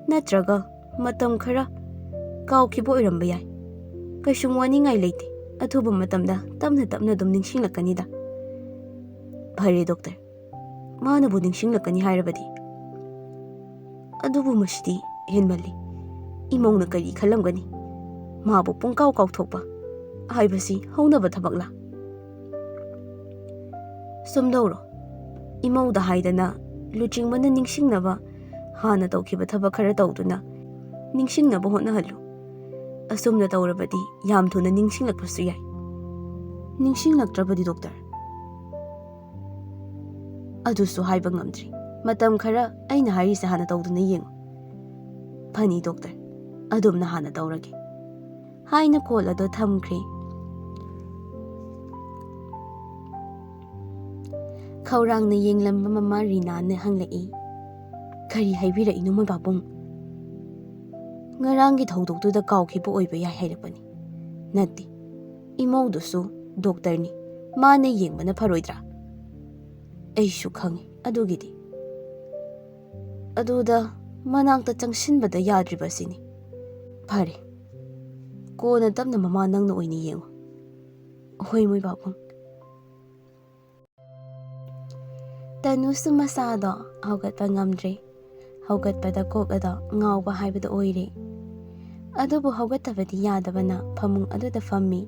ꯅꯠꯇ꯭ꯔꯒ ꯃꯇꯝ ꯈꯔ ꯀꯥꯎꯈꯤꯕ ꯑꯣꯏꯔꯝꯕ ꯌꯥꯏ꯫ ꯀꯩꯁꯨꯝ ꯋꯥꯅꯤꯡꯉꯥꯏ ꯂꯩꯇꯦ꯫ ꯑꯊꯨꯕ ꯃꯇꯝꯗ ꯇꯞꯅ ꯇꯞꯅ ꯑꯗꯨꯝ ꯅꯤꯡꯁꯤꯡꯂꯛꯀꯅꯤꯗ꯫" "ꯐꯔꯦ ꯗꯣꯛꯇꯔ, ꯃꯥꯅꯕꯨ ꯅꯤꯡꯁꯤꯡꯂꯛꯀꯅꯤ ꯍꯥꯏꯔꯕꯗꯤ?" "ꯑꯗꯨꯕꯨ ꯃꯁꯤꯗꯤ ꯍꯦꯟꯃꯜꯂꯤ꯫ ꯏꯃꯧꯅ ꯀꯔꯤ ꯈꯜꯂꯝꯒꯅꯤ? ꯃꯥꯕꯨ ꯄꯨꯡꯀꯥꯎ ꯀꯥꯎꯊꯣꯛꯄ ꯍꯥꯏꯕꯁꯤ ꯍꯧꯅꯕ ꯊꯕꯛꯂꯥ?" "ꯁꯨꯝ ꯇꯧꯔꯣ, ꯏꯃꯧꯗ ꯍꯥꯏꯗꯅ ꯂꯨꯆꯤꯡꯕꯅ ꯅꯤꯡꯁꯤꯡꯅꯕ ꯍꯥꯟꯅ ꯇꯧꯈꯤꯕ ꯊꯕꯛ ꯈꯔ ꯇꯧꯗꯨꯅ ꯅꯤꯡꯁꯤꯡꯅꯕ ꯍꯣꯠꯅꯍꯜꯂꯨ꯫ ꯑꯁꯨꯝꯅ ꯇꯧꯔꯕꯗꯤ ꯌꯥꯝ ꯊꯨꯅ ꯅꯤꯡꯁꯤꯡꯂꯛꯄꯁꯨ ꯌꯥꯏ꯫" "ꯅꯤꯡꯁꯤꯡꯂꯛꯇ꯭ꯔꯕꯗꯤ ꯗꯣꯛꯇꯔ?" "ꯑꯗꯨꯁꯨ ꯍꯥꯏꯕ ꯉꯝꯗ꯭ꯔꯤ꯫ ꯃꯇꯝ ꯈꯔ ꯑꯩꯅ ꯍꯥꯏꯔꯤꯁꯦ ꯍꯥꯟꯅ ꯇꯧꯗꯨꯅ ꯌꯦꯡꯉꯨ꯫" "ꯐꯅꯤ ꯗꯣꯛꯇꯔ, ꯑꯗꯨꯝꯅ ꯍꯥꯟꯅ ꯇꯧꯔꯒꯦ꯫" ꯍꯥꯏꯅ ꯀꯣꯜ ꯑꯗꯨ ꯊꯝꯈ꯭ꯔꯦ꯫ ꯈꯧꯔꯥꯡꯅ ꯌꯦꯡꯂꯝꯕ ꯃꯃꯥ ꯔꯤꯅꯥꯅ ꯍꯪꯂꯛꯏ, "ꯀꯔꯤ ꯍꯥꯏꯕꯤꯔꯛꯏꯅꯣ ꯃꯣꯏ ꯄꯥꯕꯨꯡ?" "ꯉꯔꯥꯡꯒꯤ ꯊꯧꯗꯣꯛꯇꯨꯗ ꯀꯥꯎꯈꯤꯕ ꯑꯣꯏꯕ ꯌꯥꯏ ꯍꯥꯏꯔꯛꯄꯅꯤ꯫" "ꯅꯠꯇꯦ, ꯏꯃꯧꯗꯨꯁꯨ ꯗꯣꯛꯇꯔꯅꯤ, ꯃꯥꯅ ꯌꯦꯡꯕꯅ ꯐꯔꯣꯏꯗ꯭ꯔꯥ?" "ꯑꯩꯁꯨ ꯈꯪꯉꯤ ꯑꯗꯨꯒꯤꯗꯤ꯫" ꯑꯗꯨꯗ ꯃꯅꯥꯛꯇ ꯆꯪꯁꯤꯟꯕꯗ ꯌꯥꯗ꯭ꯔꯤꯕ ꯑꯁꯤꯅꯤ꯫ ꯐꯔꯦ, ꯀꯣꯟꯅ ꯇꯞꯅ ꯃꯃꯥ ꯅꯪꯅ ꯑꯣꯏꯅ ꯌꯦꯡꯉꯨ꯫ ꯍꯣꯏ, ꯃꯣꯏꯕꯥꯕꯨꯡ꯫ ꯇꯅꯨꯁꯨ ꯃꯁꯥꯗꯣ ꯍꯧꯒꯠꯄ ꯉꯝꯗ꯭ꯔꯦ꯫ ꯍꯧꯒꯠꯄꯗ ꯀꯣꯛ ꯑꯗꯣ ꯉꯥꯎꯕ ꯍꯥꯏꯕꯗꯨ ꯑꯣꯏꯔꯦ꯫ ꯑꯗꯨꯕꯨ ꯍꯧꯒꯠꯇꯕꯗꯤ ꯌꯥꯗꯕꯅ ꯐꯃꯨꯡ ꯑꯗꯨꯗ ꯐꯝꯃꯤ꯫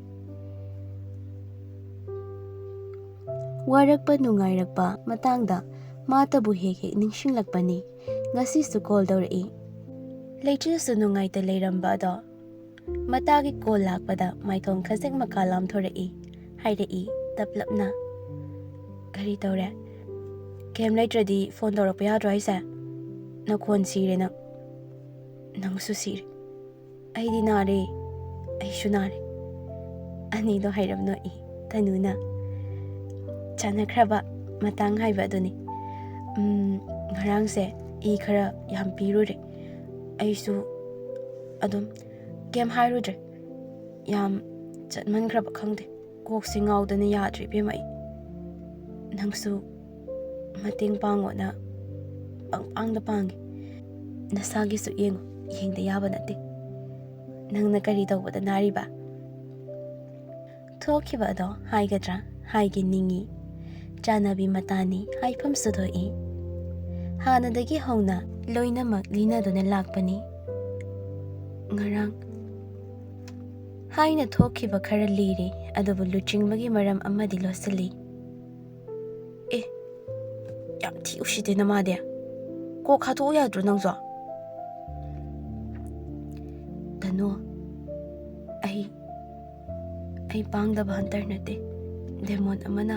ꯋꯥꯔꯛꯄ ꯅꯨꯡꯉꯥꯏꯔꯛꯄ ꯃꯇꯥꯡꯗ ꯃꯥꯇꯕꯨ ꯍꯦꯛ ꯍꯦꯛ ꯅꯤꯡꯁꯤꯡꯂꯛꯄꯅꯤ꯫ ꯉꯁꯤꯁꯨ ꯀꯣꯜ ꯇꯧꯔꯛꯏ꯫ ꯂꯩꯆꯤꯜꯁꯨ ꯅꯨꯡꯉꯥꯏꯇ ꯂꯩꯔꯝꯕ ꯑꯗꯣ ꯃꯇꯥꯒꯤ ꯀꯣꯜ ꯂꯥꯛꯄꯗ ꯃꯥꯏꯊꯣꯡ ꯈꯖꯤꯛ ꯃꯀꯥ ꯂꯥꯝꯊꯣꯔꯛꯏ꯫ ꯍꯥꯏꯔꯛꯏ ꯇꯞꯂꯞꯅ, "ꯀꯔꯤ ꯇꯧꯔꯦ? ꯀꯩꯝ ꯂꯩꯇ꯭ꯔꯗꯤ ꯐꯣꯟ ꯇꯧꯔꯛꯄ ꯌꯥꯗ꯭ꯔꯣ ꯍꯥꯏꯁꯦ? ꯅꯈꯣꯟ ꯁꯤꯔꯦ ꯅꯪ꯫ ꯅꯪꯁꯨ ꯁꯤꯔꯦ꯫ ꯑꯩꯗꯤ ꯅꯥꯔꯦ꯫ ꯑꯩꯁꯨ ꯅꯥꯔꯦ꯫" ꯑꯅꯤꯗꯣ ꯍꯩꯔꯞ ꯅꯣꯛꯏ꯫ ꯇꯅꯨꯅ, "ꯆꯥꯟꯅꯈ꯭ꯔꯕ ꯃꯇꯥꯡ ꯍꯥꯏꯕ ꯑꯗꯨꯅꯤ꯫ ꯎꯝ, ꯉꯔꯥꯡꯁꯦ ꯏ ꯈꯔ ꯌꯥꯝ ꯄꯤꯔꯨꯔꯦ꯫ ꯑꯩꯁꯨ ꯑꯗꯨꯝ ꯀꯩꯝ ꯍꯥꯏꯔꯨꯗ꯭ꯔꯦ꯫ ꯌꯥꯝ ꯆꯠꯃꯟꯈ꯭ꯔꯕ ꯈꯪꯗꯦ꯫ ꯀꯣꯛꯁꯦ ꯉꯥꯎꯗꯅ ꯌꯥꯗ꯭ꯔꯦ ꯏꯕꯦꯝꯃ ꯑꯩ꯫ ꯅꯪꯁꯨ ꯃꯇꯦꯡ ꯄꯥꯡꯉꯣꯅ ꯄꯪꯄꯥꯡꯗ ꯄꯥꯡꯉꯦ꯫ ꯅꯁꯥꯒꯤꯁꯨ ꯌꯦꯡꯉꯨ, ꯌꯦꯡꯗ ꯌꯥꯕ ꯅꯠꯇꯦ꯫ ꯅꯪꯅ ꯀꯔꯤ ꯇꯧꯕꯗ ꯅꯥꯔꯤꯕ?" ꯊꯣꯛꯈꯤꯕ ꯑꯗꯣ ꯍꯥꯏꯒꯗ꯭ꯔꯥ? ꯍꯥꯏꯒꯦ ꯅꯤꯡꯉꯤ꯫ ꯆꯥꯟꯅꯕꯤ ꯃꯇꯥꯅꯤ ꯍꯥꯏꯐꯝꯁꯨ ꯊꯣꯛꯏ꯫ ꯍꯥꯟꯅꯗꯒꯤ ꯍꯧꯅ ꯂꯣꯏꯅꯃꯛ ꯂꯤꯅꯗꯨꯅ ꯂꯥꯛꯄꯅꯤ꯫ ꯉꯔꯥꯡ ꯍꯥꯏꯅ ꯊꯣꯛꯈꯤꯕ ꯈꯔ ꯂꯤꯔꯤ, ꯑꯗꯨꯕꯨ ꯂꯨꯆꯤꯡꯕꯒꯤ ꯃꯔꯝ ꯑꯃꯗꯤ ꯂꯣꯠꯁꯤꯜꯂꯤ꯫ ꯑꯦ, ꯌꯥꯝ ꯊꯤ ꯎꯁꯤꯠꯇꯦ ꯅꯃꯥꯗꯤ꯫ ꯀꯣꯛ ꯍꯥꯠꯇꯣꯛꯎ ꯌꯥꯗ꯭ꯔꯣ ꯅꯪꯁꯨ? ꯇꯅꯨ, ꯑꯩ, ꯑꯩ ꯄꯥꯡꯗꯕ ꯍꯟꯇꯔ ꯅꯠꯇꯦ꯫ ꯗꯦꯃꯣꯟ ꯑꯃꯅ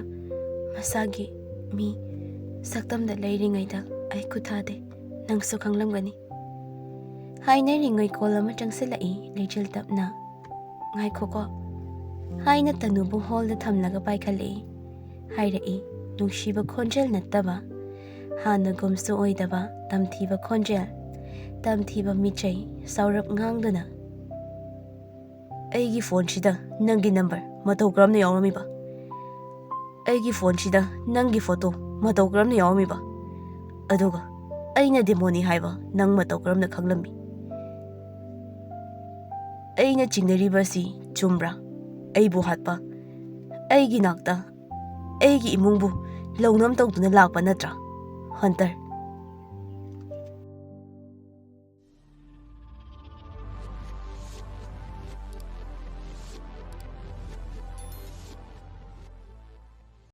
ꯃꯁꯥꯒꯤ ꯃꯤ ꯁꯛꯇꯝꯗ ꯂꯩꯔꯤꯉꯩꯗ ꯑꯩ ꯈꯨꯠ ꯊꯥꯗꯦ꯫ ꯅꯪꯁꯨ ꯈꯪꯂꯝꯒꯅꯤ꯫ ꯍꯥꯏꯅꯔꯤꯉꯩ ꯀꯣꯜ ꯑꯃ ꯆꯪꯁꯤꯜꯂꯛꯏ ꯂꯩꯆꯤꯜ ꯇꯞꯅ꯫ "ꯉꯥꯏꯈꯣꯀꯣ" ꯍꯥꯏꯅ ꯇꯅꯨꯕꯨ ꯍꯣꯜꯗ ꯊꯝꯂꯒ ꯄꯥꯏꯈꯠꯂꯛꯏ꯫ ꯍꯥꯏꯔꯛꯏ ꯅꯨꯡꯁꯤꯕ ꯈꯣꯟꯖꯦꯜ ꯅꯠꯇꯕ, ꯍꯥꯟꯅꯒꯨꯝꯁꯨ ꯑꯣꯏꯗꯕ ꯇꯝꯊꯤꯕ ꯈꯣꯟꯖꯦꯜ, ꯇꯝꯊꯤꯕ ꯃꯤꯆꯩ ꯁꯥꯎꯔꯞ ꯉꯥꯡꯗꯨꯅ꯫ "ꯑꯩꯒꯤ ꯐꯣꯟꯁꯤꯗ ꯅꯪꯒꯤ ꯅꯝꯕꯔ ꯃꯇꯧ ꯀꯔꯝꯅ ꯌꯥꯎꯔꯝꯃꯤꯕ? ꯑꯩꯒꯤ ꯐꯣꯟꯁꯤꯗ ꯅꯪꯒꯤ ꯐꯣꯇꯣ ꯃꯇꯧ ꯀꯔꯝꯅ ꯌꯥꯎꯔꯝꯃꯤꯕ? ꯑꯗꯨꯒ ꯑꯩꯅ ꯗꯦꯃꯣꯅꯤ ꯍꯥꯏꯕ ꯅꯪ ꯃꯇꯧ ꯀꯔꯝꯅ ꯈꯪꯂꯝꯃꯤ? ꯑꯩꯅ ꯆꯤꯡꯅꯔꯤꯕ ꯑꯁꯤ ꯆꯨꯝꯕ꯭ꯔꯥ? ꯑꯩꯕꯨ ꯍꯥꯠꯄ, ꯑꯩꯒꯤ ꯅꯥꯛꯇ, ꯑꯩꯒꯤ ꯏꯃꯨꯡꯕꯨ ꯂꯧꯅꯝ ꯇꯧꯗꯨꯅ ꯂꯥꯛꯄ ꯅꯠꯇ꯭ꯔꯥ? ꯍꯟꯇꯔ,